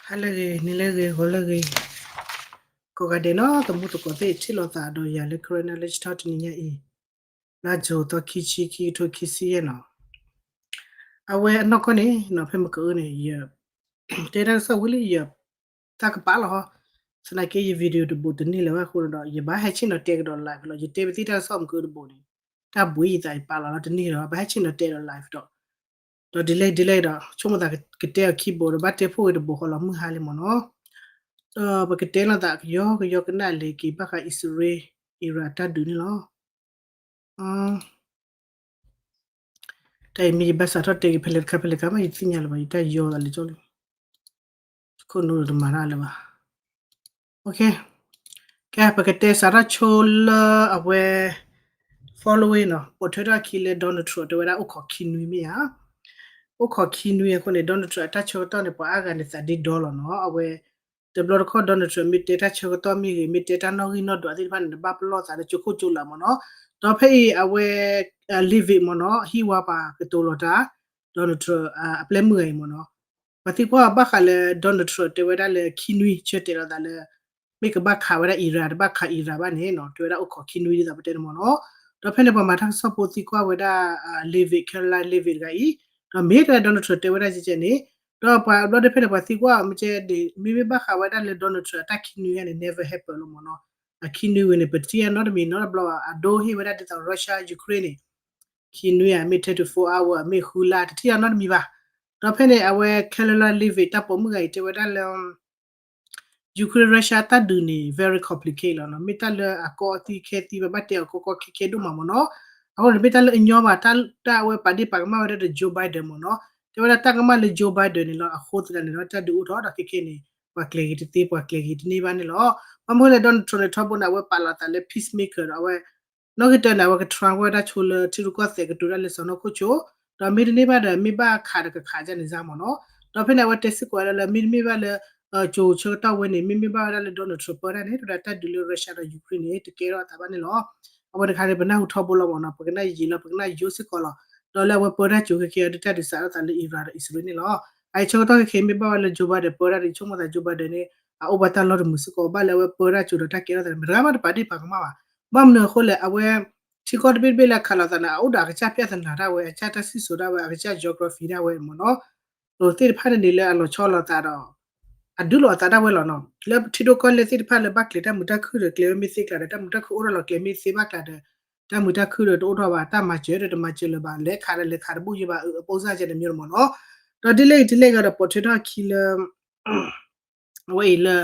ဟါလၢအဂ့ၤ, နံၤလၢအဂ့ၤ, ဂီၤလၢအဂ့ၤ, ကိးဂၤဒဲးနီၤ သမူသကိးသ့ၣ်ထံၣ်လိာ်သးဒီးယၤလၢ Karen Knowledge Talk တနံၤညါအံၤ, လါ June သီ ခံဆံ ခံကထိခံဆံယဲၢ်နီၤ. အဝဲအနီၢ်ကီၢ်န့ၣ်နီၤ ဖဲမ့ၢ်ကအုန့ၣ် ယ တဲတၢ်ကစီၣ်ဝံၤလံ ယ တၢ်ကပာ်လီၤဟီ, သနာ်က့ယ video တဘိးတန့ၢ်လၢၤဘၣ်အဃိဒီး ယဘၣ်ဟဲဆ့ၣ်နီၤတဲကဒီး live လီၤ. ယတဲပသံၣ်တၢ်ကစီၣ်မ့ၢ်ကအုတဘိးန့ၣ် တၢ်ဘှံးယသးယပာ်လီၤလီၤတန့ၢ်ဒီး ဘၣ်ဟဲဆ့ၣ်နီၤတဲဒီး live ဒီး ဒီးဒ်လဲၣ်ဒ်လဲၣ်ဒီး ဆိကမိၣ်သးကတဲအီၤခံဘိးဒီး ဘၣ်တဲဖှိၣ်ဝဲတဘိးဃီလီၤမုၢ်ဟါလံမ့ၢ်နီၤ. ဒီးပကတဲလိာ်သးကယီကယီကနၣ်လၢက့ၤဘၣ်ဃးအံၣ်စရ့လး Iran တၢ်ဒုးန့ၣ်လီၤ. တၢ်အံၤမ့ၢ်ယဘၣ်စးထီၣ်တဲက့ၤဖဲလဲၣ်တခါဖဲလဲၣ်တခါမး ယတသ့ၣ်ညါလၢၤဘၣ် ယတၢ်ယီသးလၢကၠီလံ ခိၣ်နူာ်တမၤတၢ်လၢၤဘၣ်. ကဲ ပကတဲစးထီၣ်ဆိလၢအဝဲ following နီၤ ပိာ်ထွဲထီၣ်အခံလၢ Donald Trump တဲဝဲဒၣ်အိၣ်ခိးခံနွံမ့ၢ်ဧါ. အိၣ်ခိးခံနွံအဃိန့ၣ် Donald Trump အတၢ်ဆၢကတီၢ်န့ၣ် ပှၤအါဂၤန့ၣ်သးဒ့ဒီလီၤနီၤ. အဝဲ တဘျီတခီၣ် Donald Trump မ့ၢ်တဲတၢ်ဆၢကတီၢ်မ့ၢ်ဂ့ၤ မ့ၢ်တဲတၢ်နီၣ်ဂံၢ်နီၣ်ဒွးသ့ၣ်တဖၣ်န့ၣ် နဘၣ်ပလီၢ်သးလၢကၠိခိၣ်ကၠိလၢမ့ၢ်နီၤ. ဒီးဖဲအံၤအဝဲ Levit မ့ၢ်နီၤ ဟံၣ်ဝါပှၤကတိၤလီၤတၢ် Donald Trump အပျဲၢ်မုၣ်ဂၤအံၤမ့ၢ်နီၤ. ပှၤသံကွၢ်ဘၣ်ဃးလၢ Donald Trump တဲဝဲဒၣ်လၢခံနွံဆၢတဲာ်လီၤသးလၢ မ့ၢ်ကဘၣ်ခးဝဲဒၣ် Iran တဘၣ်ခး Iran ဘၣ်န့ၣ်နီၤ တဲဝဲဒၣ်အိၣ်ခိးခံနွံဒ်သိးပတဲန့ၣ်မ့ၢ်နီၤ. ဒီးဖဲန့ၣ်ပှၤမၤတၢ်ကစီၣ်ဖိသံကွၢ်ဝဲဒၣ် Levit, Caroline Levit တဂၤအံၤ ဒီးမ့ၢ်တဲ Donald Trump တဲဝဲဒၣ်ကဲကဲန့ၣ် ဒီးပှၤဘျီဒ်ဖဲန့ၣ် ပှၤသံကွၢ်မ့ၢ်ကဲဒ် မ့မ့ၢ်ဘၣ်ဃးဝဲဒၣ်လၢ Donald Trump အတၢ်ခံနွံဂၤန့ၣ် never happen လီၤမ့ၢ်နီၤ. အခံနွံဝဲန့ၣ် ပတထံၣ်အနီတမံၤနီတဘျီဘၣ် အဒိဟ့ၣ်ဝဲဒၣ်ဒ်သိး Russia Ukraine န့ၣ် ခံနွံဧါ မ့ၢ် twenty-four hour မ့ၢ်ဃုလါ တထံၣ်အနီတမံၤဘၣ်. ဒီးဖဲန့ၣ် အဝဲ Caroline Levit တၢ်ပိာ်မုၣ်ဂၤအံၤတဲဝဲဒၣ်လၢ Ukraine Russia တၢ်ဒုးန့ၣ် very complicated လီၤနီၤ. မ့ၢ်တၢ်လၢအကီအသံခဲသံ ပဘၣ်တဲအီၤကီကီခဲခဲဒိၣ်မးမ့ၢ်နီၤ. အဃိန့ၣ် မ့ၢ်တၢ်လၢအညီဘၣ် တၢ်အဝဲပာ်ဒ့ၣ်ပာ်ကမၣ်ဝဲဒၣ်ဒီး Joe Biden မ့ၢ်နီၤ. တဲဝဲဒၣ်တၢ်ကမၣ်လၢ Joe Biden န့ၣ်လီၤ အဃိသတးန့ၣ်လီၤ တၢ်ဒုးအိၣ်ထီၣ်ဒီးခဲခဲအံၤန့ၣ် ပှၤကျဲၤဂ့ၤတသ့ ပှၤကျဲၤဂ့ၤတန့ၢ်ဘၣ်န့ၣ်လီၤ. ဘၣ်မနုၤလဲၣ် Donald Trump န့ၣ် ထီဘိန့ၣ် အဝဲပာ်လီၤသးလၢ peacemaker ဒီးအဝဲ နီၣ်ဂံၢ်တၢန့ၣ် အဝဲက try ဝဲဒၣ်ဆိလၢ ထံရူၢ်ကီၢ်သဲးကတိၤတၢ်လၢစီၤနီၢ်ခိၣ်ဆိ, ဒီးမ့တမ့ၢ်ဘၣ်ဒီး မ့ၢ်ဘၣ်ခးဒီးကခးဒ်န့ၣ်စ့ၢ်မ့ၢ်နီၤ. ဒီးဖဲန့ၣ် အဝဲတဲစ့ၢ်ကီးဝဲဒၣ်လၢ မ့တမ့ၢ်ဘၣ်လၢ ကၠိၤဆၢကတီၢ်ဝဲန့ၣ် မ့မ့ၢ်ဘၣ်ဝဲဒၣ်လၢ Donald Trump ပၢတၢ်န့ၣ် တၢ်ဒုးလၢ Russia ဒီး Ukraine န့ၣ် တကဲထီၣ်အသးဘၣ်န့ၣ်လီၤ. အဝဲတခါန့ၣ် ပနၢ်ဟူထီဘိလီၤမ့ၢ်နီၤ, ပကနၣ်ယံာ်လီၤ ပကနၣ်ယိစ့ၢ်ကီးလီၤ. ဒီးလၢအဝဲပၢတၢ်ကၠိၤခဲကဲအီၤ ဒုးတၢ်ဒုးစးထီၣ်သးလၢ Iran ဒီး Israel န့ၣ်လီၤ. အအံၤဆၢကတီၢ်ခဲကဲ မ့ၢ်ဘၣ်ဝဲလၢ Joe Biden ပၢတၢ်ဒုး ဆိကမိၣ်သး Joe Biden န့ၣ် အအိၣ်ဘၣ်တၢ်လီၢ်တမုာ်စ့ၢ်ကီး ဘၣ်လၢအဝဲပၢတၢ်ကၠိၤဒီးတၢ်ကဲထီၣ်သးန့ၣ် မတၤတဂၤမးတပာ်ဒ့ၣ်ပာ်ကမၣ်ဘၣ်. ဘၣ်မနုၤအဃိလဲၣ် အဝဲ ထံကီၢ်တဘ့ၣ်တဘ့ၣ်လၢအခးလိာ်သးန့ၣ် အအိၣ်ဒီးအကစၢ်ဖဲအသနာ်တၢ်ဝဲ အကစၢ်တၢ်စံၣ်စိၤဒၣ်ဝဲ အကစၢ် geography ဒၣ်ဝဲမ့ၢ်နီၤ. သ့ၣ်တဖၣ်န့ၣ်န့ၣ်လၢအလီၤဆီလိာ်သးဒီး အဒုးလိာ်အသးဒၣ်ဝဲလီၤနီၤ. လၢပထံဒိၣ်ကီၢ်လဲၢ်သ့ၣ်တဖၣ်လၢဘၣ်ကျဲၤတၢ်မုာ်တၢ်ခုၣ်ဒီး ကျဲၤဝဲမ့ၢ်သ့ကျါဒီး တၢ်မုာ်တၢ်ခုၣ်အိၣ်ထီၣ်လီၤ, ကျဲၤမ့ၢ်သ့ဘၣ်ကျါဒီး တၢ်မုာ်တၢ်ခုၣ်ဒီးတအိၣ်ထီၣ်ဘၣ်, တၢ်မၤစၢၤဒီးတမၤစၢၤလၢၤဘၣ်, လဲၤခးဒီးလဲၤခးတဘူၣ်ယဲဘၣ် အပိစၢ်ကဲန့ၣ်မ့ၢ်မ့ၢ်နီၤ. ဒီးဒ်လဲၣ်ဂ့ၤဒ်လဲၣ်ဂ့ၤဒီး ပိာ်ထွဲထီၣ်အခံလၢ အဝဲအံၤလၢ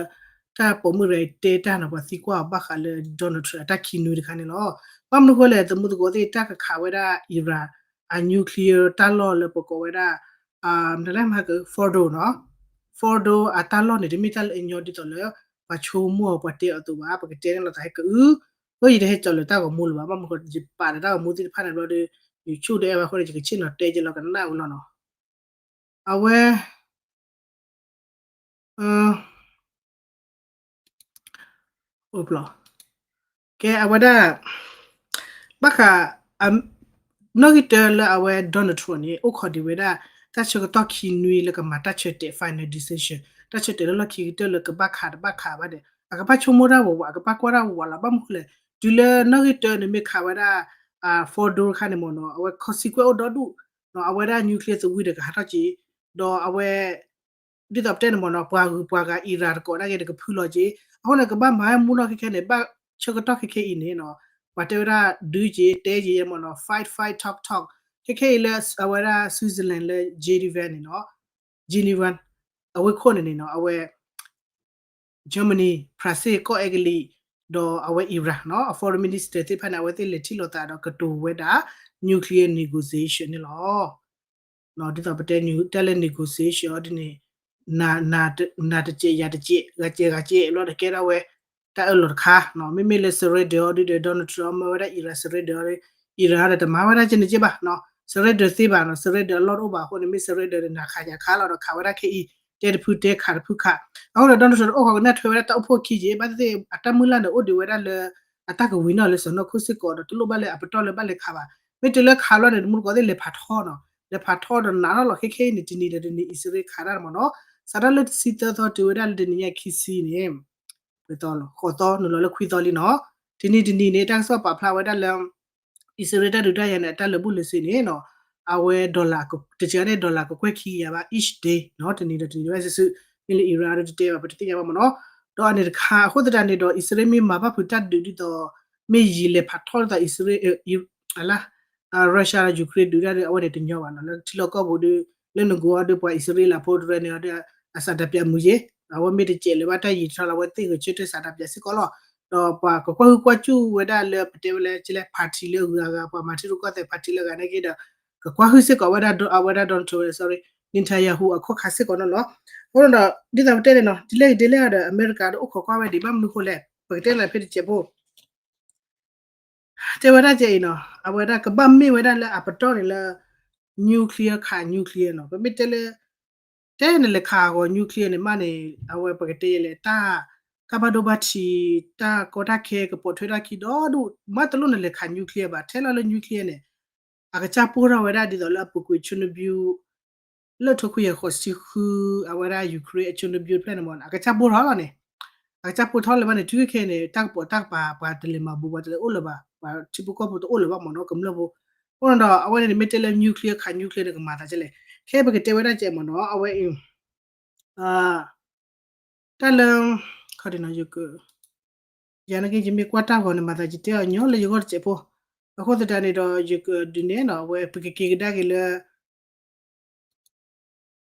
တၢ်ပိာ်မုၣ်တဂၤအံၤတဲတၢ်နီၤ ပှၤသံကွၢ်အီၤဘၣ်ဃးလၢ Donald Trump အတၢ်ခံနွံတခါန့ၣ်လီၤ. ဘၣ်မနုၤအဃိလဲၣ် သမူသကိးသ့ၣ်တၢ်ကခးဝဲဒၣ် Iran အ nuclear တၢ်လီၢ်လၢပကိးဝဲဒၣ် မတၤလဲၣ်မၤက Fordo နီၤ, Fordo အတၢ်လီၢ်န့ၣ် တမ့ၢ်တၢ်လၢအညီဒ်သိးလၢ ပှၤဆိကမိၣ်အီၤပှၤတဲအီၤအသိးဘၣ်, ပကတဲန့ၣ်လိာ်သးဟဲကအု, အဃိယတဟဲကၠီလၢတၢ်ဂီၤမူလၢၤဘၣ်, ဘၣ်မနုၤအဃိ ယပာ်ဒီးတၢ်ဂီၤမူသ့ၣ်တဖၣ်န့ၣ်ဘျီဒီး ယဆူၣ်ဒီးအဲၣ်ဝဲအဃိန့ၣ် ယကဆ့ၣ်နီၤတဲက့ၤလီၤကနၣ်ဝဲလီၤနီၤ. အဝဲ ကဲ အဝဲဒၣ် ဘၣ်ဃး နီၣ်ဂံၢ်တၢလၢအဝဲ Donald Trump န့ၣ် အိၣ်ခိးဒံးဝဲဒၣ် တၢ်ဆၢကတီၢ်ခံနွံလၢကမၤတၢ်ဆၢတဲာ် final decision တၢ်ဆၢတဲာ်လၢလီၢ်ခံကတၢၢ်လၢကဘၣ်ခးတဘၣ်ခးဘၣ်ဒီး အကဘၣ်ဆိကမိၣ်တၢ်ဝးဝး အကဘၣ်ကွၢ်တၢ်ဝးဝးလီၤ. ဘၣ်မနုၤအဃိလဲၣ် တုၤလၢနီၣ်ဂံၢ်တၢန့ၣ်မ့ၢ်ခးဝဲဒၣ် Fordo တခါန့ၣ်မ့ၢ်နီၤ အဝဲ consequence အိၣ်ဒီဒူၣ် အဝဲဒၣ် nuclear သဝံဒီးကဟးထီၣ်က့ၤ ဒီးအဝဲ ဒ်သိးပတဲန့ၣ်မ့ၢ်နီၤ ပှၤဂုၤပှၤဂၤ Iran တကိးဒၣ်က့ၤ တကဖုလီၤက့ၤ အဃိန့ၣ် ကဘၣ်မၤမူနီၢ်ခဲခဲန့ၣ် ဘၣ်ဆၢကတီၢ်ခဲခဲအံၤန့ၣ်နီၤ ပှၤတဲဝဲဒၣ်ဒုးက့ၤ တဲက့ၤယဲမ့ၢ်နီၤ fight fight talk talk ခဲခဲအံၤလၢအဝဲဒၣ် Switzerland လၢ Geneva န့ၣ်နီၤ Geneva အဝဲခိၣ်န့ၣ်န့ၣ်နီၤ အဝဲ Germany, France, ကီၢ်အဲကလံး ဒီးအဝဲ Iran နီၤ အ foreign minister သ့ၣ်တဖၣ်န့ၣ် အဝဲသ့ၣ်လဲၤထံၣ်လိာ်သးဒီးကတိၤဝဲဒၣ် nuclear negotiation န့ၣ်လီၤ. ဒ်သိးပတဲ တၢ်လၢ negotiation အီၤဒ်န့ၣ် နၤတစဲးယၤတစဲး ဂၤစဲးဂၤစဲး ဘျီတကဲထီၣ်ဝဲ တၢ်အၢၣ်လီၤတခါ မ့မ့ၢ်လၢ surrender အီၤဒ်ဒီး Donald Trump အီၤမၢဝဲဒၣ် Iran surrender အီၤ Iran ဒီးတမၤဝဲဒၣ်ကဲန့ၣ်ကဲဘၣ် surrender သ့ဘၣ်နီၤ surrender အလီၢ်တအိၣ်ဘၣ်အဃိန့ၣ် မ့ၢ် surrender ဒီးနၤခးယၤခးလီၤဒီးခးဝဲဒၣ်ခဲအံၤ တဲတဖုတဲခးတဖုခး အဃိဒီး Donald Trump တအိၣ်ခိးကနၣ်ထွဲဝဲဒၣ်တၢ်အိၣ်ဖှိၣ်ခံက့ ဘၣ်သ့ၣ်သ့ၣ် အတၢ်မုၢ်လၢ်န့ၣ်အိၣ်ဒံးဝဲဒၣ်လၢ အတၢ်ကဝံၤနီၣ်လၢစီၤနီၢ်ခိၣ်စ့ၢ်ကီးဒီး တလိၣ်ဘၣ်လၢအပတီၢ်လၢဘၣ်လဲၤခးဘၣ် မ့ၢ်တုၤလၢခးလီၤန့ၣ် တမူတကိးသ့ၣ်လဲၤဖးထီနီၤ လဲၤဖးထီဒီးနးထီၣ်လီၤခဲခဲအံၤန့ၣ် တနံၤဒီးတနံၤ အံၣ်စရ့လးခးတၢ်မ့ၢ်နီၤ စးထီၣ်လၢတဆံသၢသီတုၤဝဲဒၣ်လၢတနံၤညါခံဆံန့ၣ် ပှဲၤသီလီၤ ဃိးသီ နုာ်လီၤလၢခွံသီလံနီၤ. တနံၤတနံၤန့ၣ် တၢ်ကစီၣ်ပာ်ဖျါဝဲဒၣ်လၢ အံၣ်စရ့လးတၢ်ဒုးတၢ်ယၤန့ၣ် အတၢ်လၢာ်ဘူၣ်လၢာ်စ့ၤန့ၣ်နီၤ အဝဲ dollar တစှၤန့ၣ် dollar ကကွဲၢ်ခံကယၤဘၣ် each day နီၤ တနံၤဒီးတနံၤဝဲစုာ်စုာ် မ့ၢ်လၢ Iran ဒ်တတဲဘၣ် ပတသ့ၣ်ညါဘၣ်မ့ၢ်နီၤ. ဒီးအန့ၣ်တခါ အဃိသတးန့ၣ်ဒီး အံၣ်စရ့လးမ့ၢ်မၤဘၣ်ဖုးတၢ်ဒုးဒ်သိး မ့ၢ်ယံာ်လဲၤဖးထီၣ်ဒ်သိးအံၣ်စရ့လး အလါ Russia ဒီး Ukraine ဒုးတၢ်ဒီး အဝဲန့ၣ်တညီဘၣ်နီၤ လၢထံလီၢ်ကီၢ်ပူၤဒီး လၢနဂီၢ်အီၤဒီး ပှၤအံၣ်စရ့လးဖိတရၢန့ၣ်ဒီး အစးတၢ်ပၠးမုာ်ယ့ၣ် အဝဲမ့ၢ်တစဲးလၢၤဘၣ်တၢ်ယံာ်ထီၣ်လီၤ အဝဲသ့ၣ်ဂဲၤဆၢထၢၣ်စးတၢ်ပၠးစ့ၢ်ကီးလီၤ. ဒီးပှၤကကွၢ်ဟုၣ်ကွၢ်စူၣ်ဝဲဒၣ်လၢပတဲဝဲလၢကဲလဲၣ် party လၢအဂၤအဂၤ ပှၤမၤထံရူၢ်ကီၢ်သဲး party လၢအဂၤန့ၣ်က့ဒီး ကကွၢ်ဟုၣ်စ့ၢ်ကီးဝဲဒၣ် အဝဲဒၣ် Donald Trump sorry Netanyahu အခိၣ်ခါစ့ၢ်ကီးန့ၣ်လီၤ. အဃိဒီး ဒ်သိးပတဲန့ၣ်နီၤ ဒ်လဲၣ်ဂ့ၤဒ်လဲၣ်ဒီး အမဲရကၤဒီးအိၣ်ခိးကွၢ်ဝဲဒံး ဘၣ်မနုၤဃိလဲၣ် ပကတဲလၢဖဲတစဲးဖိ တဲဝဲဒၣ်ကဲအံၤနီၤ အဝဲဒၣ်ကဘၣ်မ့ၢ်ဝဲဒၣ်လၢအပတီၢ်န့ၣ်လၢ nuclear ခး nuclear နီၤ ပမ့ၢ်တဲလၢ တဲနလဲၤခးဂီၤ nuclear န့ၣ်မးန့ၣ် အဝဲပကတဲယဲလဲၣ် တၢ် ကဘၣ်ဒိဘၣ်ထံး တၢ်ကီတၢ်ခဲ ကပိာ်ထွဲတၢ်ခံဒီဒူၣ် မ့ၢ်တလိၣ်နလဲၤခး nuclear ဘၣ် ထဲလီၤလၢ nuclear န့ၣ် အကစၢ်ပိၢ်ထီၣ်ဝဲဒၣ်ဒ်သိးလၢအပူၤကွံာ် Chernobyl လၢထိခွံကယၤဃိးဆံဃု အဝဲဒၣ် Ukraine အ Chernobyl တဖျၢၣ်န့ၣ်မ့ၢ် အကစၢ်ပိၢ်ထီၣ်လီၤန့ၣ် အကစၢ်ပိၢ်ထီၣ်လၢၤဘၣ်န့ၣ် တုၤခဲအံၤန့ၣ် တၢ်ကပိာ်တၢ်ကပၤ ပှၤတလဲၤမၤဘူး ပှၤတလဲၤအိၣ်လၢၤဘၣ် ပှၤထံဖိကီၢ်ဖိတအိၣ်လၢၤဘၣ်မ့ၢ်နီၤ ကမျၢၢ်ဖိ အဃိဒီး အဝဲန့ၣ်မ့ၢ်တဲလၢ nuclear ခး nuclear န့ၣ် ကမၤသးဒ်လဲၣ် ခဲအံၤပကတဲဝဲဒၣ်ကဲမ့ၢ်နီၤ အဝဲအံၤ တၢ်လၢ ခီဒနီၤ ယက ယၤနာ်က့ ယမ့ၢ်ကွၢ်တၢ်ဂီၤန့ၣ် မၤသးယတဲအီၤညီလၢယဂီၢ်တစဲးဖိ အဃိသတးန့ၣ်ဒီး ယကဒုးနဲၣ်နီၤ အဝဲပကက့ၤကဒါက့ၤလၢ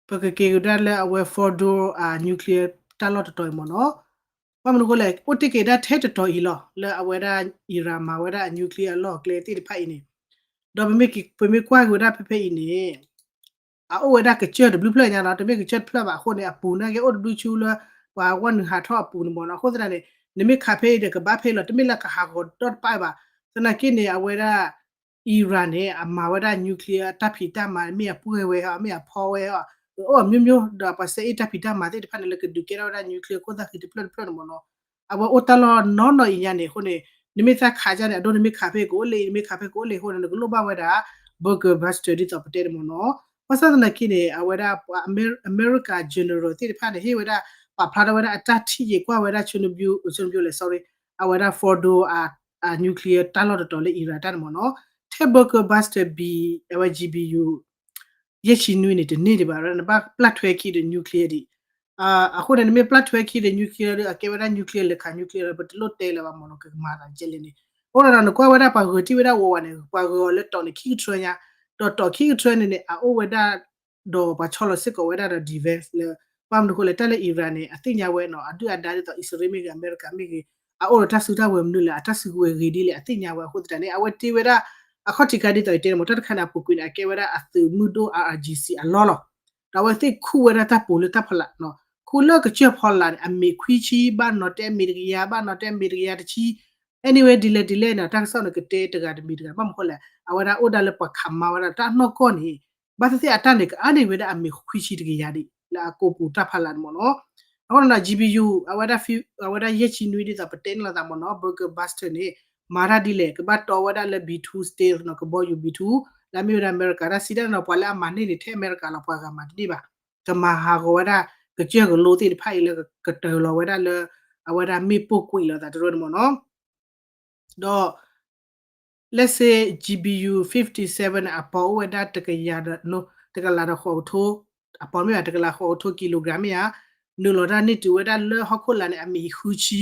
ပကက့ၤကဒါလၢအဝဲ Fordow အ nuclear တၢ်လီၢ်တတီၤအံၤမ့ၢ်နီၤ ဘၣ်မနုၤအဃိလဲၣ် အိၣ်တ့ၢ်က့ၤဒၣ်ထဲတတီၤအံၤလီၤ လၢအဝဲဒၣ် Iran မၤဝဲဒၣ်အ nuclear အလီၢ်အကျဲသ့ၣ်တဖၣ်အံၤန့ၣ် ဒီးပမ့ၢ်ကွၢ်က့ၤဝဲဒၣ်ဖဲဖဲအံၤန့ၣ် အအိၣ်ဝဲဒၣ်ကစၢၢ်တဘျုးဖျၢၣ်ညါနီၤ တမ့ၢ်ကစၢၢ်တဖျၢၣ်ဘၣ်အဃိန့ၣ် အပူၤန့ၣ်က့အိၣ်တဘျုးဆူလၢ ပှၤဝဲနုာ်ဟးထီၣ်အပူၤန့ၣ်မ့ၢ်နီၤ အဃိသတးန့ၣ် နမ့ၢ်ခးဖဲအံၤဒီးကဘၣ်ဖဲအံၤလီၤ တမ့ၢ်လၢကဟးဂီၤဒီတပၣ်ဘၣ် သနာ်က့န့ၣ် အဝဲဒၣ် Iran န့ၣ် အမၤဝဲဒၣ် nuclear တၢ်ဖံးတၢ်မၤ မ့ၢ်အပှဲၤဝဲဧါ မ့ၢ်အဖီဝဲဧါ အိၣ်အမျိုးမျိုး ဒီးပှၤစဲအ့ၣ်တၢ်ဖံးတၢ်မၤသ့ၣ်တဖၣ်န့ၣ် လၢကဒုးကဲထီၣ်ဝဲဒၣ် nuclear ခိၣ်သၣ်ဃံတဖျၢၣ်တဖျၢၣ်န့ၣ်မ့ၢ်နီၤ အဝဲအိၣ်တၢ်လီၢ်နီၢ်နီၢ်အံၤညါန့ၣ် အဃိန့ၣ် နမ့ၢ်သးခးကၢ်န့ၣ် အဒိနမ့ၢ်ခးဖဲကအိၣ်လၢအံၤ နမ့ၢ်ခးဖဲကအိၣ်လၢအံၤအဃိန့ၣ် နကလိၣ်ဘၣ်ဝဲဒၣ် bunker buster ဒ်သိးပတဲန့ၣ်မ့ၢ်နီၤ ဘၣ်ဆၣ်သနာ်က့န့ၣ် အဝဲဒၣ်ပှၤအမဲရကၤ general သ့ၣ်တဖၣ်န့ၣ် ဟ့ၣ်ဝဲဒၣ် ပာ်ဖျါထီၣ်ဝဲဒၣ်အတၢ်ထံၣ်ယံာ်ကွၢ်ဝဲဒၣ် Chernobyl Chernobyl လဲၣ် sorry အဝဲဒၣ် Fordow အ nuclear တၢ်လီၢ်တတီၤလၢ Iran တၢ်န့ၣ်မ့ၢ်နီၤ ထဲ bunker buster ဘံ အဝဲ GBU ယဲၢ်ဆံနွံန့ၣ် တန့ၢ်ဒံးဘၣ် နဘၣ်ပျၢ်ထွဲခံဒီး nuclear ဒံး အဃိန့ၣ် နမ့ၢ်ပျၢ်ထွဲခံဒီး nuclear ဒီး အကဲဝဲဒၣ် nuclear လဲၤခး nuclear ပတလိၣ်တဲလၢၤဘၣ်မ့ၢ်နီၤ ကကမၤသးကဲလဲၣ်န့ၣ် အဃိဒီး နကွၢ်ဝဲဒၣ်ပှၤဂဲၤထံၣ်ဝဲဒၣ်ဝးဝးန့ၣ် ပှၤဂဲၤအီၤလၢတီၤန့ၣ် ခံကထြၢညါ ဒီးတီၤခံကထြၢန့ၣ်န့ၣ် အအိၣ်ဝဲဒၣ် ဒီးပှၤဆီလီၤစ့ၢ်ကီးဝဲဒၣ်ဒီး defense လၢ ဘၣ်မနုၤအဃိလဲၣ် တၢ်လၢ Iran န့ၣ် အသ့ၣ်ညါဝဲနီၤ အဒုၣ်အဒါဒ်သိး အံၣ်စရ့လးမ့ၢ်ဂ့ၤ အမဲရကၤမ့ၢ်ဂ့ၤ အအိၣ်ဒီးတၢ်စုတၢ်ဝဲၤမနုၤလဲၣ် အတၢ်စုကဝဲၤဂ့ၤဒ်လဲၣ် အသ့ၣ်ညါဝဲအဃိသတးန့ၣ် အဝဲတ့ဝဲဒၣ် အခီၣ်ထံးခါဒ်သိးယတဲန့ၣ် မ့ၢ်တၢ်တခါန့ၣ် အပူၤကွံာ်န့ၣ် အကဲဝဲဒၣ်အသုးမုၢ်ဒိၣ် IRGC အလီၢ်လီၤ. ဒီးအဝဲသ့ၣ်ခူၣ်ဝဲဒၣ်တၢ်ပူၤလၢတၢ်ဖီလာ်နီၤ ခူၣ်လၢကစၢၢ်ဖီလာ်န့ၣ် အမ့ၢ်ခွံဆံ ဘၣ်နီၤတဲအမ့ၢ်တကယၤ ဘၣ်နီၤတဲအမ့ၢ်တကယၤတဆံ anyway ဒ်လဲၣ်ဒ်လဲၣ်န့ၣ် တၢ်ကစီၣ်န့ၣ်ကတဲတဂၤတမံၤတဂၤ ဘၣ်မနုၤအဃိလဲၣ် အဝဲဒၣ်အိၣ်ဒၣ်လၢပှၤခးမၤဝဲဒၣ်တၢ်နီၢ်ကီၢ်န့ၣ် ဘၣ်သ့ၣ်သ့ၣ်အတၢ်န့ၣ် ကအါန့ၢ်ဝဲဒၣ်အမ့ၢ်ခွံဆံတကယၤဒံး လၢအကိာ်ပူၤတၢ်ဖီလာ်န့ၣ်မ့ၢ်နီၤ အဃိန့ၣ်ဒီး GBU အဝဲဒၣ် အဝဲဒၣ်ယဲၢ်ဆံနွံဒ်သိးပတဲန့ၣ်လိာ်သးမ့ၢ်နီၤ bunker buster န့ၣ် မၤတၢ်ဒ်လဲၣ် ကဘၣ်တီဝဲဒၣ်လၢ B two stealth နီၤ ကဘီယူၤ B two လၢအမ့ၢ်ဝဲဒၣ်အမဲရကၤ တၢ်စံးတၢ်န့ၣ်ဒီး ပှၤလၢအမၤန့ၢ်န့ၣ် ထဲအမဲရကၤလီၤ ပှၤဂၤမၤတန့ၢ်ဘၣ် ကမၤဟးဂီၤဝဲဒၣ် ကစၢၢ်ကလိသ့ၣ်တဖၣ်အံၤလၢကတၢၢ်လီၤဝဲဒၣ်လၢ အဝဲဒၣ်မ့ၣ်ပိၢ်ကွံာ်လိာ်သးတရၢန့ၣ်မ့ၢ်နီၤ ဒီး let's say GBU fifty seven န့ၣ် အပီၤအိၣ်ဝဲဒၣ်တကယၤဒီး တကလးဒီးဃိးကထိ အပီၤမ့ၢ်ဘၣ် တကလးဃိးကထိ kilogram မ့ၢ်ဧါ နုာ်လီၤတၢ်န့ၢ်တုၤဝဲဒၣ်လၢဟီၣ်ခိၣ်လာ်န့ၣ် အမ့ၢ်ဃုဆံ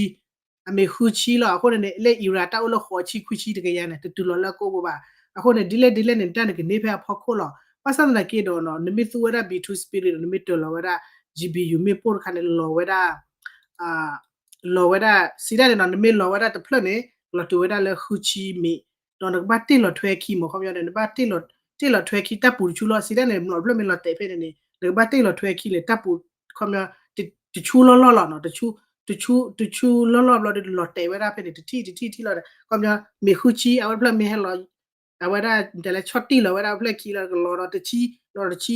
အမ့ၢ်ဃုဆံလီၤ အဃိန့ၣ်န့ၣ် လၢ Iran တၢ်အိၣ်လၢဃိးဆံခွံဆံတကယၤန့ၣ် တတုၤလီၤလၢအကိာ်ပူၤဘၣ် အဃိန့ၣ် ဒ်လဲၣ်ဒ်လဲၣ်န့ၣ် တၢ်န့ၣ်ကန့ၢ်ဖဲအဖီခိၣ်လီၤ ဘၣ်ဆၣ်သနာ်က့ဒီးနီၤ နမ့ၢ်သူဝဲဒၣ် B two spirit ဒီး နမ့ၢ်တၢၢ်လီၤဝဲဒၣ် GBU မ့ၣ်ပိၢ်တခါန့ၣ် လီၤဝဲဒၣ် လီၤဝဲဒၣ် စံးတၢ်န့ၣ်နီၤ နမ့ၢ်လီၤဝဲဒၣ်တဖျၢၣ်န့ၣ် လီၤတုၤဝဲဒၣ်လၢဃုဆံမ့ၢ် ဒီးနကဘၣ်တ့ၢ်လီၤထွဲခံမ့ၢ် ခီပညီန့ၣ် နဘၣ်တ့ၢ်လီၤထွဲခံတၢ်ပူၤတဆူလီၤ စံးတၢ်န့ၣ် မျီးတဖျၢၣ်မ့ၢ်လီၤတဲာ်ဖဲန့ၣ်န့ၣ် နကဘၣ်တ့ၢ်လီၤထွဲခံန့ၣ် တၢ်ပူၤ ခီပညီ တဆူလီၢ်လီၢ်လီၤနီၤ တဆူ တဆူ တဆူလီၢ်လီၢ်ဘျီဒီး လီၤတဲာ်ဝဲဒၣ်ဖဲန့ၣ် တထံၣ်တထံၣ်ထံၣ်လီၤဒီး ခီပညီ မ့ၢ်ဃုဆံ အဝဲတဖျၢၣ်မ့ၢ်ဟဲလီၤ အဝဲဒၣ် တဲလဲၤဆီၣ်တံၢ်လီၤဝဲဒၣ်ဖျၢၣ်ခံလီၤ ကလီၤဒီးတဆံ လီၤတဆံ အၢ ခီ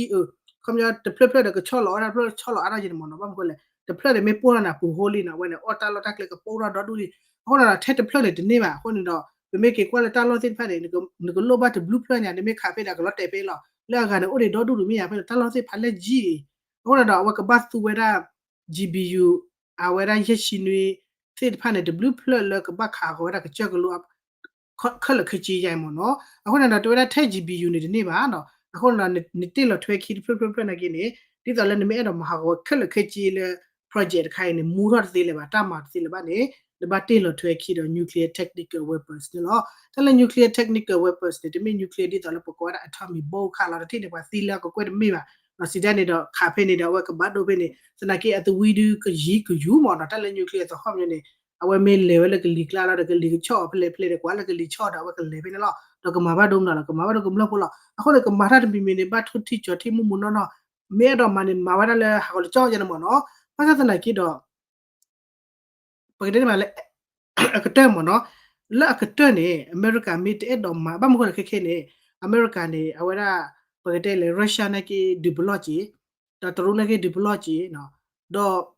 ပညီ တဖျၢၣ်ဖျၢၣ်ဒီးကဆီၣ်လီၤဝဲဒၣ်ဖျၢၣ်ဆီၣ်လီၤအါထီၣ်ယဲန့ၣ်မ့ၢ်နီၤ ဘၣ်မနုၤဃိလဲၣ် တဖျၢၣ်န့ၣ်မ့ၢ်ပိၢ်ထီၣ်န့ၣ် အပူၤဟိလံနီၤ အဝဲန့ၣ် အီၣ်တၢ်လီၢ်တၢ်ကျဲကပိၢ်ထီၣ်ဒီဒူၣ်လံ အဃိန့ၣ်ဒီး ထဲတဖျၢၣ်န့ၣ်တန့ၢ်ဘၣ် အဃိန့ၣ်ဒီး ပမ့ၢ်က့ၤကွၢ်လၢတၢ်လီၢ်သ့ၣ်တဖၣ်န့ၣ် နကလိၣ်ဘၣ်တဘျုးဖျၢၣ်ညါ နမ့ၢ်ခးဖဲဒၣ်ကလီၤတဲာ်ဖဲလီၤ လၢအဂၤန့ၣ် အိၣ်ဒံးဒီဒူၣ်ဒူၣ်မ့ၢ်ယါဖဲန့ၣ် တၢ်လီၢ်သ့ၣ်တဖၣ်လၢကံၣ်အံၤ အဃိန့ၣ်ဒီး အဝဲကဘၣ်သူဝဲဒၣ် GBU အဝဲဒၣ်ယဲၢ်ဆံနွံသ့ၣ်တဖၣ်န့ၣ် တဘျုးဖျၢၣ်လၢကဘၣ်ခးဃီၤဝဲဒၣ်ကစၢၢ်ကလိ ခဲလၢာ်ခဲဆ့ယါအံၤမ့ၢ်နီၤ. အဃိန့ၣ်ဒီး တဲဝဲဒၣ်ထဲ GBU န့ၣ်တန့ၢ်ဘၣ်နီၤ. အဃိန့ၣ်ဒီး နတ့ၢ်လီၤထွဲခံတဖျၢၣ်ဖျၢၣ်ဖျၢၣ်နာ်က့န့ၣ် ဒ်သိးလၢနမ့ၢ်အဲၣ်ဒိးမၤဟးဂီၤခဲလၢာ်ခဲဆ့လၢ project တခါအံၤန့ၣ် မူထီၣ်တသ့လၢၤဘၣ် တၢ်မၤတသ့လၢၤဘၣ်န့ၣ် နဘၣ်တ့ၢ်လီၤထွဲခံဒီး nuclear technical weapons န့ၣ်လီၤ. တၢ်လၢ nuclear technical weapons န့ၣ် တမ့ၢ် nuclear ဒ်သိးလၢပကိးဝဲဒၣ် atomic bomb ခါလီၤတထံၣ်န့ၣ် ပှၤသံလၢအကကွဲၢ်တမ့ၢ်ဘၣ်. စံးဒ်န့ၣ်ဒီး ခးဖဲန့ၣ်ဒီး အဝဲကဘၣ်ဒိဖဲန့ၣ် သနာ်က့အသဝံဒုကယံၤကယူၤမ့ၢ်နီၤ. တၢ်လၢ nuclear သဟီၣ်မ့ၢ်န့ၣ် အဝဲမ့ၢ်လဲၤဝဲလၢကလံၤကျါလီၤဒီး ကလံၤကဆီၣ်အီၤဖဲလဲၣ်ဖဲလဲၣ်ဒီး ကွၢ်လၢကလံၤဆီၣ်ဒီး အဝဲကလဲၤဖဲန့ၣ်လီၤ. ဒီးကမၤဘၣ်ဒိမနုၤလီၤ ကမၤဘၣ်ဒိကမျၢၢ်ဖိလီၤ. အဃိန့ၣ် ကမၤတၢ်တမံၤမံၤန့ၣ် ဘၣ်ထိၣ်ထံကၠီၤထံ မူးမူးနီၢ်နီၢ်, မ့ၢ်အဲၣ်ဒိးမၤန့ၣ် မၤဝဲဒၣ်လၢဟးဂီၤလၢကၠီယါန့ၣ်မ့ၢ်နီၤ. ဘၣ်ဆၣ်သနာ်က့ဒီး ပကတဲမးလၢ အကတၢၢ်မ့ၢ်နီၤ, လၢအကတၢၢ်န့ၣ် အမဲရကၤမ့ၢ်တအဲၣ်ဒိးမၤ ဘၣ်မနုၤဃိလဲၣ်ခဲခဲန့ၣ် အမဲရကၤန့ၣ် အဝဲဒၣ် ပကတဲလၢ Russia နာ်က့ဒုးပလီၢ်က့ၤ, ဒီးတရူးနာ်က့ဒုးပလီၢ်က့ၤ, ဒီး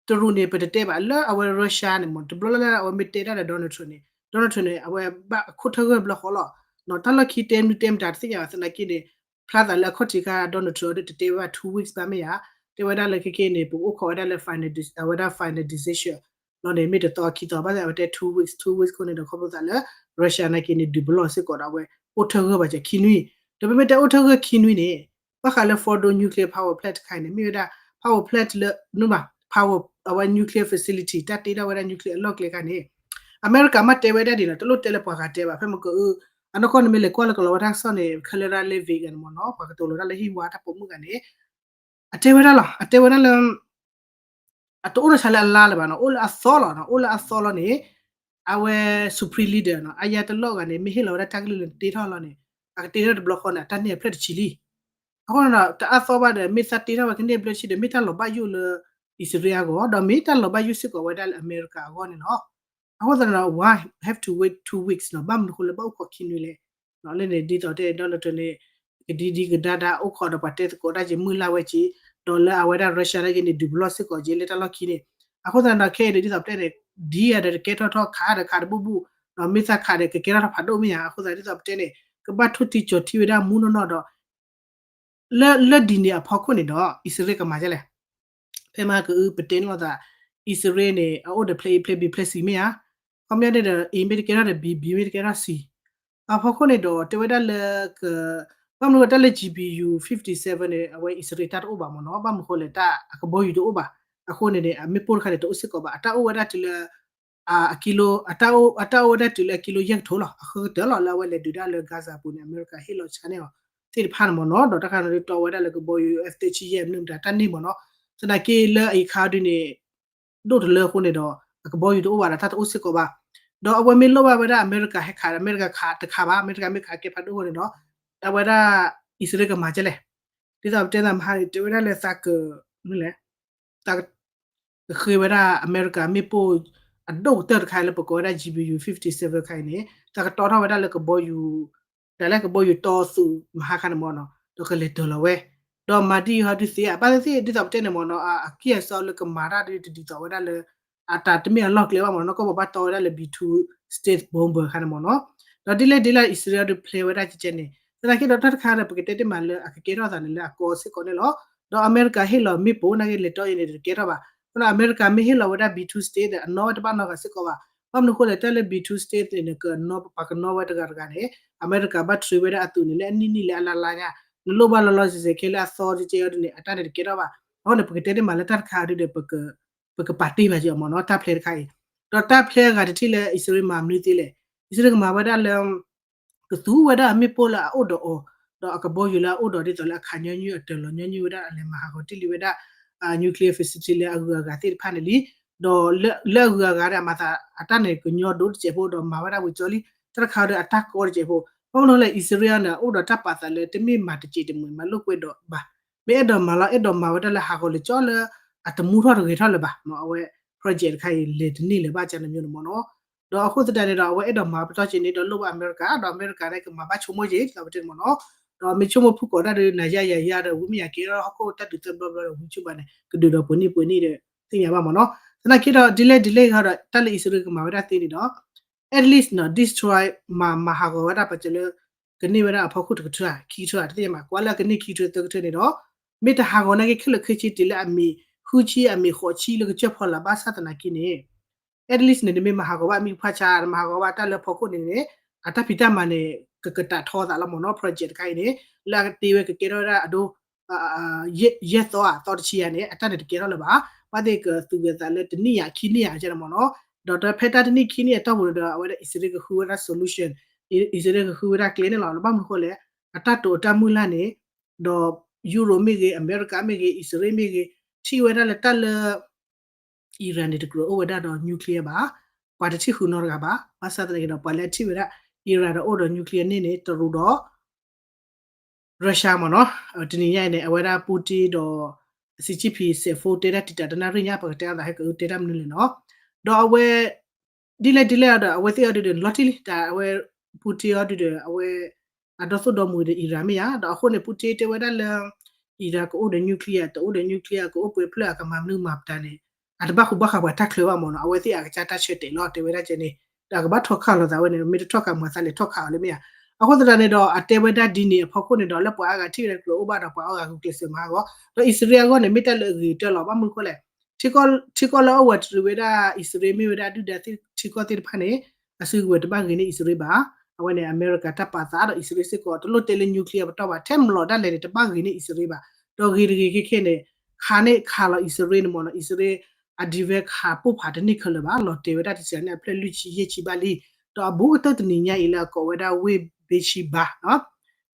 တရူးန့ၣ် ပတတဲဘၣ် လၢအဝဲ Russia န့ၣ်မ့ၢ် တဘျီလၢ်လၢ် အဝဲမ့ၢ်တဲတၢ်ဒီး Donald Trump န့ၣ် Donald Trump န့ၣ် အဝဲဘၣ်အခိၣ်ထၢၣ်ဂၢၢ်ဘျီဃီလီၤ. တၢ်လီၢ်ခံတဲမနုၤတဲမတၤတသ့ၣ်ညါဘၣ် သနာ်က့န့ၣ် ဖျါသးလၢအခီၣ်ထံးခါ Donald Trump အဒိတတဲဝဲဘၣ် two weeks ဘၣ်မ့ၢ်ဧါ, တဲဝဲဒၣ်လၢခဲခဲန့ၣ် ပကအိၣ်ခိးဝဲဒၣ်လၢ final dec- အဝဲဒၣ် final decision လီၤန့ၣ် မ့ၢ်တသီခံသီ ဘၣ်ဆၣ်အဝဲတဲ two weeks two weeks အဃိန့ၣ်ဒီး ခီဖျိသးလၢ Russia နာ်က့န့ၣ် ဒုးပလီၢ်စ့ၢ်ကီးဒီး အဝဲအိၣ်ထၢၣ်ဂၢၢ်ဘၣ်စၢၤခံနွံ, ဒီးပမ့ၢ်တဲအိၣ်ထၢၣ်ဂၢၢ်ခံနွံန့ၣ် ဘၣ်ဃးလၢ Fordow nuclear power plant တခါအံၤန့ၣ် မ့ၢ်ဝဲဒၣ် power plant လၢ နုဘၣ် power အဝဲ nuclear facility တၢ်တ့ထီၣ်ဝဲဒၣ် nuclear အလီၢ်ကျဲခါန့ၣ် အမဲရကၤမ့ၢ်တဲဝဲဒၣ်ဒ်န့ၣ် တလိၣ်တဲလၢပှၤဂၤတဲဘၣ် ဖဲမ့ၢ်ကအု အနီၢ်ကီၢ်န့ၣ်မ့ၢ်လဲၤကွၢ်လၢကလီၤဝဲတၢ်ကစီၣ်န့ၣ် ခဲလၢာ်ဒၣ်လဲၣ် Vega န့ၣ်မ့ၢ်နီၤ ပှၤကတိၤလီၤတၢ်လၢဟံၣ်ဝါတၢ်ပိာ်မုၣ်ဂၤန့ၣ် အတဲဝဲဒၣ်လီၤ အတဲဝဲဒၣ်လၢ အတအိၣ်နီၢ်ဆါလၢအလါလၢၤဘၣ်နီၤ အိၣ်လၢအသီလီၤနီၤ အိၣ်လၢအသီလီၤန့ၣ် အဝဲ supreme leader နီၤ အါယါတလီၢ်ဂၤန့ၣ် မ့ၢ်ဟ့ၣ်လီၤဝဲဒၣ်တၢ်ကလုၢ်လၢတ့ထီၣ်လီၤန့ၣ် အကတ့ထီၣ်တဘျီဃီန့ၣ် အတၢ်န့ၢ်အဖျၢၣ်တဆံလံ. အဃိန့ၣ်ဒီး တအါသီဘၣ်ဒီး မ့ၢ်သးတ့ထီၣ်ဝဲကန့ၢ်အဖျၢၣ်တဆံဒီး မ့ၢ်တၢ်လီၤဘၣ်ယိၣ်လၢ အံၣ်စရ့လးအဂီၢ် ဒီးမ့ၢ်တၢ်လီၤဘၣ်ယိၣ်စ့ၢ်ကီးဝဲဒၣ်လၢအမဲရကၤအဂီၢ်န့ၣ်လီၤ. အဃိသတးဒီး why have to wait two weeks နီၤ ဘၣ်မနုၤအဃိလၢဘၣ်အိၣ်ခိးခံနွံလဲၣ် လၢန့ၣ် ဒ်သိးတဲ Donald Trump န့ၣ် ကဒံဒံကဒါဒါအိၣ်ခိးဒီးပှၤတဲသကိးတၢ်က့ၤမုၢ်လၢ်ဝဲက့ၤ ဒီးလၢအဝဲဒၣ် Russia နာ်က့န့ၣ် ဒုးပလီၢ်စ့ၢ်ကီးက့ၤလၢတၢ်လီၢ်ခံန့ၣ် အဃိသတးဒီး ခဲအံၤန့ၣ် ဒ်သိးပတဲန့ၣ် ဒ်အံၤဒီးတကဲထီၣ်ထီၣ်ခးဒီးခးတဘူၣ်ဘူၣ် ဒီးမ့ၢ်သးခးဒီးကကဲထီၣ်ထီၣ်ဖးဒိၣ်မ့ၢ်ဧါ အဃိသတးဒ်သိးပတဲန့ၣ် ကဘၣ်ထိၣ်ထံကၠီၤထံဝဲဒၣ်မူနီၢ်နီၢ်ဒီး လၢ လၢဒ်န့ၣ်အဖီခိၣ်န့ၣ်ဒီး အံၣ်စရ့လးကမၤဒ်လဲၣ် ဖဲမဟါကအုပတဲန့ၣ်လိာ်သး အံၣ်စရ့လးန့ၣ် အအိၣ်ဒီး plan A plan B plan C မ့ၢ်ဧါ, ခီပညီန့ၣ်ဒီး A မ့ၢ်တကဲထီၣ်ဒီး B B မ့ၢ်တကဲထီၣ် C အဖီခိၣ်န့ၣ်ဒီး တဲဝဲဒၣ်လၢ က ဘၣ်မနုၤဝဲတၢ်လၢ G B U fifty seven န့ၣ် အဝဲအံၣ်စရ့လးတၢ်တအိၣ်ဘၣ်မ့ၢ်နီၤ, ဘၣ်မနုၤဃိလဲၣ် တၢ်အကဘီယူၤတအိၣ်ဘၣ်, အဃိန့ၣ်န့ၣ် အမ့ၣ်ပိၢ်တခါန့ၣ် တအိၣ်စ့ၢ်ကီးဘၣ်, အတၢ်အိၣ်ဝဲဒၣ်တုၤလၢ အကံလိ အတၢ်အိၣ် အတၢ်အိၣ်ဝဲဒၣ်တုၤလၢအကံလိယဲၢ်ကထိလီၤ, အဃၢကတၢၢ်လီၤ လၢအဝဲလဲၤဒုးဒၣ်လၢ Gaza ပူၤန့ၣ် အမဲရကၤဟ့ၣ်လီၤဆါန့ၢ်အီၤသ့ၣ်တဖၣ်န့ၣ်မ့ၢ်နီၤ, ဒီးတၢ်ခါန့ၣ်တီဝဲဒၣ်လၢကဘီယူၤ F thirty ယဲၢ်မနုၤမတၤတၢ်န့ၢ်မ့ၢ်နီၤ, သနာ်က့လၢအံၤခါဒုန့ၣ် ဒိၣ်တလၢအဃိန့ၣ်ဒီး အကဘီယူၤတအိၣ်ဘၣ်ဒီးတၢ်တအိၣ်စ့ၢ်ကီးဘၣ်, ဒီးအဝဲမ့ၢ်လိၣ်ဘၣ်ဝဲဒၣ်အမဲရကၤဟဲခး အမဲရကၤခးတခါဘၣ်, အမဲရကၤမ့ၢ်ခးကဲဖးဒိၣ်အဃိန့ၣ်ဒီး အဝဲဒၣ် အံၣ်စရ့လးကမၤဒ်လဲၣ်, ဒ်သိးပတဲသးမဟါန့ၣ် တဲဝဲဒၣ်လၢသးက မနုၤလဲၣ် သးကဃ့ဝဲဒၣ်အမဲရကၤမ့ၣ်ပိၢ် အဒိၣ်ကတၢၢ်တခါလၢပကိးဝဲဒၣ် G B U fifty seven ခါအံၤန့ၣ် သးကတီထီၣ်ဝဲဒၣ်လၢကဘီယူၤ တၢ်လၢကဘီယူၤတီသူးမဟါခါန့ၣ်မ့ၢ်နီၤ, ဒီးကလဲၤတၢၤလီၤဝဲ, ဒီးမၤဒ်အံၤဟီဒုးသ့ဧါ, ဘၣ်သ့ၣ်သ့ၣ်ဒ်သိးပတဲန့ၣ်မ့ၢ်နီၤ, အကံၢ်အစီလၢကမၤတၢ်ဒ်တဒ်သိးဝဲဒၣ်လၢ အတၢ်တမ့ၢ်အလီၢ်ကျဲဘၣ်မ့ၢ်နီၤ, ကီၢ်ပူၤဘၣ်တီဝဲဒၣ်လၢ B two state bomber ခါန့ၣ်မ့ၢ်နီၤ, ဒီးဒ်လဲၣ်ဒ်လဲၣ် အံၣ်စရ့လးဒုး plan ဝဲဒၣ်ကဲကဲန့ၣ်, သနာ်က့ဒီးတၢ်တခါဒီး ပကတဲတ့ၢ်မးလၢအကကဲထီၣ်သးန့ၣ်လၢအကီစ့ၢ်ကီးန့ၣ်လီၤ, ဒီးအမဲရကၤဟ့ၣ်လီၤမ့ၣ်ပိၢ်နာ်က့လဲၤတီအံၤန့ၣ် တကဲထီၣ်ဘၣ်, အဃိဒီးအမဲရကၤမ့ၢ်ဟ့ၣ်လီၤဝဲဒၣ် B two state ဒီးအနီၣ်ဝဲတဘၣ်နီတဂၤစ့ၢ်ကီးဘၣ်, ဘၣ်မနုၤအဃိလဲၣ် တၢ်လၢ B two state န့ၣ် ကနီၣ်ပှၤကနီၣ်ဝဲတဂၤတဂၤန့ၣ် အမဲရကၤဘၣ် train ဝဲဒၣ်အသုးန့ၣ် လၢအနံၣ်နံၣ်လၢအလါလါညါ, နလိၣ်ဘၣ်လီၤလီၤဆဲးဆဲးခဲလၢအသီတကဲအီၤဒ်န့ၣ် အတၢ်န့ၣ်တကဲထီၣ်ဘၣ်, အဃိန့ၣ် ပကတဲတ့ၢ်မးလၢတၢ်တခါဒုဒီး ပကပာ်တ့ၢ်ဘၣ်က့ၤအီၤမ့ၢ်နီၤ တၢ် plan တခါအံၤ, ဒီးတၢ် plan အဂၤတထံၣ်လၢအံၣ်စရ့လးမၤမနုၤသ့လဲၣ်, အံၣ်စရ့လးကမၤဝဲဒၣ်လၢ ကသူဝဲဒၣ်အမ့ၣ်ပိၢ်လၢအအိၣ်ဒီးအီၤ, ဒီးအကဘီယူၤလၢအအိၣ်ဒီးဒ်သိးလၢအခးညီနုၢ်အတၢၤလီၤညီနုၢ်ဝဲဒၣ်အလဲၤမၤဟးဂီၤတ့ၢ်လံဝဲဒၣ် nuclear facility လၢအဂုၤအဂၤသ့ၣ်တဖၣ်န့ၣ်လံ, ဒီးလၢအဂုၤအဂၤဒီးအမၤသးအတၢ်န့ၣ်ကညီဒိၣ်တစဲးဖိဒီးမၤဝဲဒၣ်ဝံၤကၠီလံ, တၢ်တခါဒီးအတၢ်ကီတစဲးဖိ, ဘၣ်မနုၤလဲၣ် အံၣ်စရ့လးန့ၣ် အိၣ်ဒီးတၢ်ပာ်သးလၢတမ့ၢ်မၤတစဲးတမှဲၤမၤလိာ်ကွဲဒီးဘၣ်, မ့ၢ်အဲၣ်ဒိးမၤလီၤ အဲၣ်ဒိးမၤဝဲဒၣ်လၢဟးဂီၤလၢကၠီလၢ အတမူထီၣ်တဂဲၤထီၣ်လၢၤဘၣ်, အဝဲ project တခါအံၤလဲၤတန့ၢ်လၢၤဘၣ်ကန့ၣ်မ့ၢ်နီၤ, ဒီးအဃိသတးန့ၣ်ဒီး အဝဲအဲၣ်ဒိးမၤပတီၢ်က့ၤန့ၣ်ဒီးလိၣ်ဘၣ်အမဲရကၤ, ဒီးအမဲရကၤန့ၣ်ကမၤဘၣ်ဆိကမိၣ်က့ၤ ဒ်သိးပတဲန့ၣ်မ့ၢ်နီၤ, ဒီးမ့ၢ်ဆိကမိၣ်ဖုၣ်ကိာ်တၢ်ဒီး နၤယါယၤယါဒီး ဝံမ့ၢ်ယၤကဲထီၣ်ဟီၣ်ခိၣ်တၢ်ဒုးသၢဘျီဘျီဒီး ဝံဆူၣ်ဘၣ်န့ၣ် ကဒုးဒီးပှဲၤနံၣ်ပှဲၤနံၣ်ဒီး သ့ၣ်ညါဘၣ်မ့ၢ်နီၤ, သနာ်က့ဒီး ဒ်လဲၣ်ဒ်လဲၣ်ဂ့ၤဒီး တၢ်လၢအံၣ်စရ့လးကမၤဝဲဒၣ်သ့န့ၣ်ဒီး at least နီၤ destroy မၤ မၤဟးဂီၤဝဲဒၣ်ပှၤကလၢ ကန့ၢ်ဝဲဒၣ်အဖီခိၣ်တကထၢ ခံကထၢ တသ့ၣ်ညါမး ကွၢ်လၢကန့ၢ်ခံကထၢသၢကထၢန့ၣ်ဒီး မ့ၢ်တဟးဂီၤနာ်က့ ခဲလၢာ်ခဲဆ့ တုၤလၢအမ့ၢ်ဃုဆံ အမ့ၢ်ဃိးဆံလၢကစၢၢ်ဖီလာ် ဘၣ်ဆၣ်သနာ်က့န့ၣ် at least န့ၣ် နမ့ၢ်မၤဟးဂီၤဘၣ်မံၤဖးဆါ နမၤဟးဂီၤဘၣ်တၢ်လၢဖီခိၣ်န့ၣ်န့ၣ် အတၢ်ဖံးတၢ်မၤန့ၣ် ကကတးထီသးလီၤမ့ၢ်နီၤ. project တခါအံၤန့ၣ် လၢအကတ့ဝဲကကဲထီၣ်ဝဲဒၣ်အဒိ ယဲၢ်သီဧါ သီတဆံယၤန့ၣ် အတၢ်န့ၣ်တကဲထီၣ်လၢၤဘၣ်. ဘၣ်သ့ၣ်ကသူၣ်ဂဲၤသးလၢတနံၣ်ယၤ ခံနံၣ်ယၤကဲန့ၣ်မ့ၢ်နီၤ. ဒီးဖဲတၢ်တနံၣ်ခံနံၣ်အတီၢ်ပူၤန့ၣ်ဒီး အဝဲဒၣ်အံၣ်စရ့လးကဃုဝဲဒၣ် solution, အံၣ်စရ့လးကဃုဝဲဒၣ်ကျဲန့ၣ်လီၤ. ဘၣ်မနုၤဃိလဲၣ် အတၢ်တိာ်အတၢ်မုၢ်လၢ်န့ၣ် ဒီး ယူရိမ့ၢ်ဂ့ၤ အမဲရကၤမ့ၢ်ဂ့ၤ အံၣ်စရ့လးမ့ၢ်ဂ့ၤ ထံၣ်ဝဲဒၣ်လၢတၢ်လၢ Iran န့ၣ် တကြၢးအိၣ်ဝဲဒၣ်ဒီး nuclear ဘၣ်. ပှၤတထံၣ်ဃုာ်နီတဂၤဘၣ်. ဘၣ်ဆၣ်သနာ်က့ဒီး ပှၤလၢအထံၣ်ဝဲဒၣ် Iran ဒီးအိၣ်ဒီး nuclear န့ၣ်န့ၣ် တရူးဒီး Russia မ့ၢ်နီၤ. တနံၤညါအံၤန့ၣ် အဝဲဒၣ် Putin ဒီး Xi Jinping စဲးဖိတဲတၢ်တံာ်တာ်တနၣ်ရံၣ်ညါ ပကတဲအသးဟဲကတဲတၢ်မနုၤလဲၣ်နီၤ. ဒီးအဝဲ ဒ်လဲၣ်ဒ်လဲၣ်ဒီး အဝဲသ့ၣ်အီၤဒုဒီး လီၤတံၢ်လံ တၢ်အဝဲ Putin အီၤဒုဒီး အဝဲ အဒီသိၣ်ဒီမုၣ်ဒီး Iran မ့ၢ်ဧါ. ဒီးအဃိန့ၣ် Putin တဲဝဲဒၣ်လၢ Iran ကအိၣ်ဒီး nuclear တအိၣ်ဒီး nuclear ကအိၣ်ပှဲၤဖျၢၣ် အကမၤမနုၤမၤပတၢ်န့ၣ် အတဘၣ်ဃူဘၣ်ဃးပှၤတၢ်ချၢဘၣ်မ့ၢ်နီၤ. အဝဲသ့ၣ်အကစၢ်တၢ်ဆၢတဲာ်လီၤ တဲဝဲဒၣ်ကဲန့ၣ် ဒီးအကဘၣ်ထီၣ်ခးလိာ်သးဝဲန့ၣ် မ့ၢ်တထီၣ်ခး မၤသးလဲၤထီၣ်ခးအီၤလၢမ့ၢ်ဧါ. အဃိသတးန့ၣ်ဒီး အတဲဝဲဒၣ်ဒ်န့ၣ်အဖီခိၣ်န့ၣ်ဒီး လၢပှၤအါဂၤထံၣ်ဝဲဒၣ်တကြၢးအိၣ်ဘၣ်ဒီး ပှၤအါဂၤဂုာ်ကျဲးစၢးမၤဟးဂီၤ ဒီးအံၣ်စရ့လးအဂီၢ်န့ၣ် မ့ၢ်တၢ်လၢအဂ့ၤကတၢၢ်လီၤ. ဘၣ်မနုၤဃိလဲၣ် ထံကီၢ်လၢအဝဲတရံးဝဲဒၣ်အံၣ်စရ့လး မ့ၢ်ဝဲဒၣ်ဒုၣ်ဒါသ့ၣ်ထံကီၢ်သ့ၣ်တဖၣ်န့ၣ် အစုကဝဲၤတဘၣ်ဂ့ၤန့ၢ်အံၣ်စရ့လးဘၣ်. အဝဲန့ၣ် အမဲရကၤတၢ်ပာ်သးဒီးအံၣ်စရ့လးစ့ၢ်ကီး တလိၣ်တဲလၢ nuclear ပတီၢ်ဘၣ် ထဲမလီၤဒၣ်လဲာ်န့ၣ် တဘၣ်ဂ့ၤန့ၢ်အံၣ်စရ့လးဘၣ်. ဒီးဂ့ၤတဂ့ၤခဲခဲန့ၣ် ခးန့ၢ်ခးလီၤအံၣ်စရ့လးန့ၣ်မ့ၢ်နီၤ အံၣ်စရ့လး အ defense ခးပိၢ်ဖးတန့ၢ်ခဲလၢာ်ဘၣ် လီၤတဲာ်ဝဲဒၣ်တစဲးန့ၣ် အဖျၢၣ်လွံၢ်ဆံယဲၢ်ဆံဘၣ်လံ. ဒီးအဘူးကတၢၢ်တနံၤညါအံၤလၢအကိးဝဲဒၣ် ဝ့ၢ်ဘ့ၣ်ရှံဘါ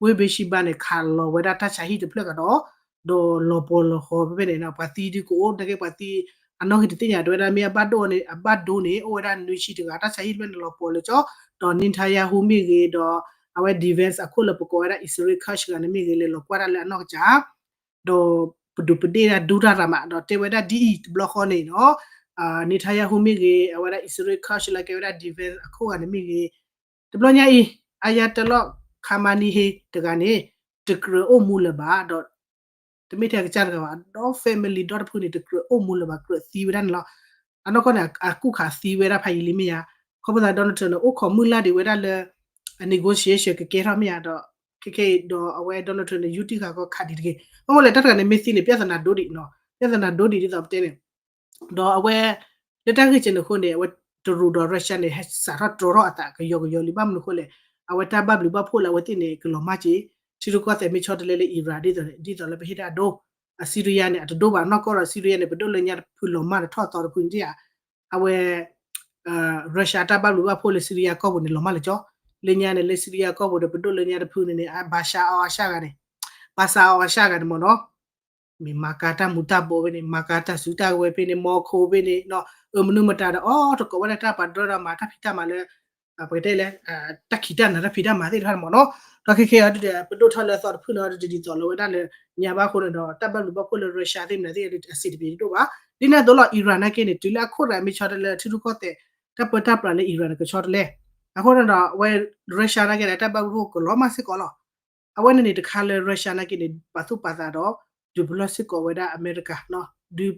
ဝ့ၢ်ဘ့ၣ်ရှံဘါန့ၣ် ခးလီၤဝဲဒၣ်တၢ်ဆါဟံၣ်တဖျၢၣ်ကဒီး ဒီးလီၤပှီၤလီၤဃီဖဲဖဲန့ၣ် ပှၤသံဒုးကအိၣ်နာ်က့ ပှၤသံ အနီၣ်ဂံၢ်တသ့ၣ်ညါ တဲဝဲဒၣ် မ့ၢ်အဘၣ်ဒိန့ၣ် အဘၣ်ဒိန့ၣ် အိၣ်ဝဲဒၣ်နွံဆံတဂၤ တၢ်ဆါဟံၣ်တဖျၢၣ်န့ၣ် လီၤပှီၤလၢကၠီ ဒီး Netanyahu မ့ၢ်ဂ့ၤ ဒီးအဝဲ defense အခိၣ်လၢပကိးဝဲဒၣ် အံၣ်စရ့လး Kursk တဂၤန့ၣ်မ့ၢ်ဂ့ၤ လဲၤလီၤကွၢ်တၢ်လၢအနီၢ်ကစၢ် ဒီးပဒုးပဒ့ၣ်တၢ်ဒူတၢ်ရၤမး ဒီးတဲဝဲဒၣ်ဒ်အံၤ တဘျီဃီန့ၣ်နီၤ Netanyahu မ့ၢ်ဂ့ၤ အဝဲဒၣ်အံၣ်စရ့လး Kursk လၢကဲဝဲဒၣ် defense အခိၣ်ဂၤန့ၣ်မ့ၢ်ဂ့ၤ တဘျီညါအံၤ Ayatollah Khamenei တဂၤန့ၣ် တကြၢးအိၣ်မူလၢၤဘၣ် ဒီး တမ့ၢ်ထဲအကစၢ်တဂၤဘၣ် ဒီး family ဒီတဖုန့ၣ် တကြၢးအိၣ်မူလၢၤဘၣ် ကြၢးသံဝဲဒၣ်န့ၣ်လီၤ. အနီၢ်ကီၢ်န့ၣ် အကူၣ်ခးသံဝဲဒၣ်ဖးယံာ်လံမ့ၢ်ဧါ. ခီဖျိသး Donald Trump န့ၣ် အိၣ်ခိးမုၢ်လၢ်ဒံးဝဲဒၣ်လၢ အ negotiation ကကဲထီၣ်မ့ၢ်ဧါ ဒီး ခဲခဲအံၤဒီးအဝဲ Donald Trump န့ၣ် ယူတံၢ်ဃာ်ကီခးဒံးတဂ့ၤ. အဃိလဲၣ် တၢ်တဂၤန့ၣ် မ့ၢ်သံန့ၣ် ပြဿနာဒိဒံးနီၤ ပြဿနာဒိဒံးဒ်သိးပတဲန့ၣ် ဒီးအဝဲ လၢတၢ်ဂ့ၢ်ကဲန့ၣ်အဃိန့ၣ် အဝဲတရူးဒီး Russia န့ၣ် ဟဲစးထီၣ်တြီထီၣ်အသးကယီကယီလံ ဘၣ်မနုၤအဃိလဲၣ် အဝဲတၢ်ဘၣ်ဘျုးဘၣ်ဖှိၣ်လၢအဝဲသ့ၣ်န့ၣ် ကလီၤမၢ်က့ၤ ထံရူၢ်ကီၢ်သဲးမ့ၢ်ဆီတလဲလၢ Iran ဒ်သိး ဒ်သိးလၢပဟ့ၣ်တၢ်ဒိ အ Syria န့ၣ် အတဒိဘၣ် နီၢ်ကီၢ်ဒီး Syria န့ၣ် ပဒိၣ်လၢညါတဖုလီၤမၢ်တထီၣ်သီတဖုန့ၣ်ဧါ အဝဲ Russia တၢ်ဘၣ်ဘျုးဘၣ်ဖှိၣ်လၢ Syria ကီၢ်ပူၤန့ၣ် လီၤမၢ်လၢကၠီ လၢညါန့ၣ် လၢ Syria ကီၢ်ပူၤဒီး ပဒိၣ်လၢညါတဖုန့ၣ်န့ၣ် Bashar al-Assad ဂၤန့ၣ် Bashar al-Assad ဂၤန့ၣ်မ့ၢ်နီၤ မ့ၢ်မၤကၤတၢ်မူၤတၢ်ဘှီးဖဲန့ၣ် မၤကၤတၢ်စုတၢ်ဝဲၤဖဲန့ၣ် မီခိဖဲန့ၣ် အၢ မနုၤမတၤဒီး အိၣ်တကိးဝဲဒၣ်တၢ်ပာ်ဒိၣ်ဒီးမၤတၢ်ဖံးတၢ်မၤလၢ ပကတဲလဲၣ် တၢ်ခံးတၢ်နၤတၢ်ဖံးတၢ်မၤသ့ၣ်တဖၣ်န့ၣ်မ့ၢ်နီၤ ဒီးခဲခဲအံၤဒ်ဒီး ပဒိၣ်ထီၣ်လၢအသီတဖုန့ၣ်ဒီး ဒ်သိးလီၤဝဲဒၣ်လၢ ညါဘၣ်အဃိန့ၣ်ဒီး တၢ်ဘၣ်ဘျုးဘၣ်ဖှိၣ်လၢ Russia သ့ၣ်မနုၤသ့ၣ်အစံးတပ့ၤတဒိၣ်ဘၣ် ဒ်န့ၣ်အသိးလီၤ Iran နာ်က့န့ၣ် တုၤလၢအခိၣ်ရၤမ့ၢ်ဆီတလဲလၢထံရူၢ်ကီၢ်သဲး တၢ်ပၢတၢ်ပြးလၢ Iran န့ၣ် ကဆီတလဲ အဃိန့ၣ်ဒီး အဝဲ Russia နာ်က့န့ၣ် တၢ်ဘၣ်ဘျုးဘၣ်ဖှိၣ်ကလီၤမၢ်စ့ၢ်ကီးလီၤ အဝဲန့ၣ်န့ၣ်တခါလၢ Russia နာ်က့န့ၣ် ပာ်သူၣ်ပာ်သးဒီး ဒုးပလီၢ်စ့ၢ်ကီးဝဲဒၣ်အမဲရကၤ ဒုး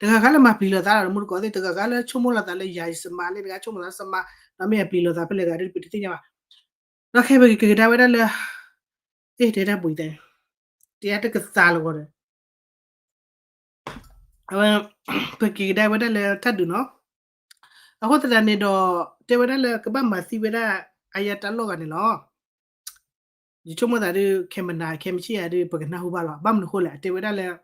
တဂၤဂၤလၢမၤပျံၤလိာ်သးဒီးမူတကိးသ့ၣ် တဂၤဂၤလၢဆိကမိၣ်လိာ်သးလၢယၤယစမါလၢတဂၤဆိကမိၣ်သးစမါ ဒီးမ့ၢ်အပျံၤလိာ်သးဖဲလဲၣ်ဂၤဒ်ပတသ့ၣ်ညါဘၣ် ဒီးခဲပကက့ၤကဒါဝဲဒၣ်လၢ အဲ တဲတၢ်ဘှံးသဲ တဲတကသါလီၤဂီၢ်ဒီး အဝဲ ပက့ၤကဒါဝဲဒၣ်လၢတၢ်ဒုးနီၤ အဃိသတးန့ၣ်ဒီး တဲဝဲဒၣ်လၢကဘၣ်မၤသံဝဲဒၣ် အါယါတၢ်လီၢ်ဂၤန့ၣ်လီၤ ယဆိကမိၣ်သးဒ် ခဲမနၤ ခဲမုၢ်ဆ့ၣ်ယၤဒ် ပကနၢ်ဟူဘၣ်လီၤ ဘၣ်မနုၤဃိလဲၣ် အတဲဝဲဒၣ်လၢ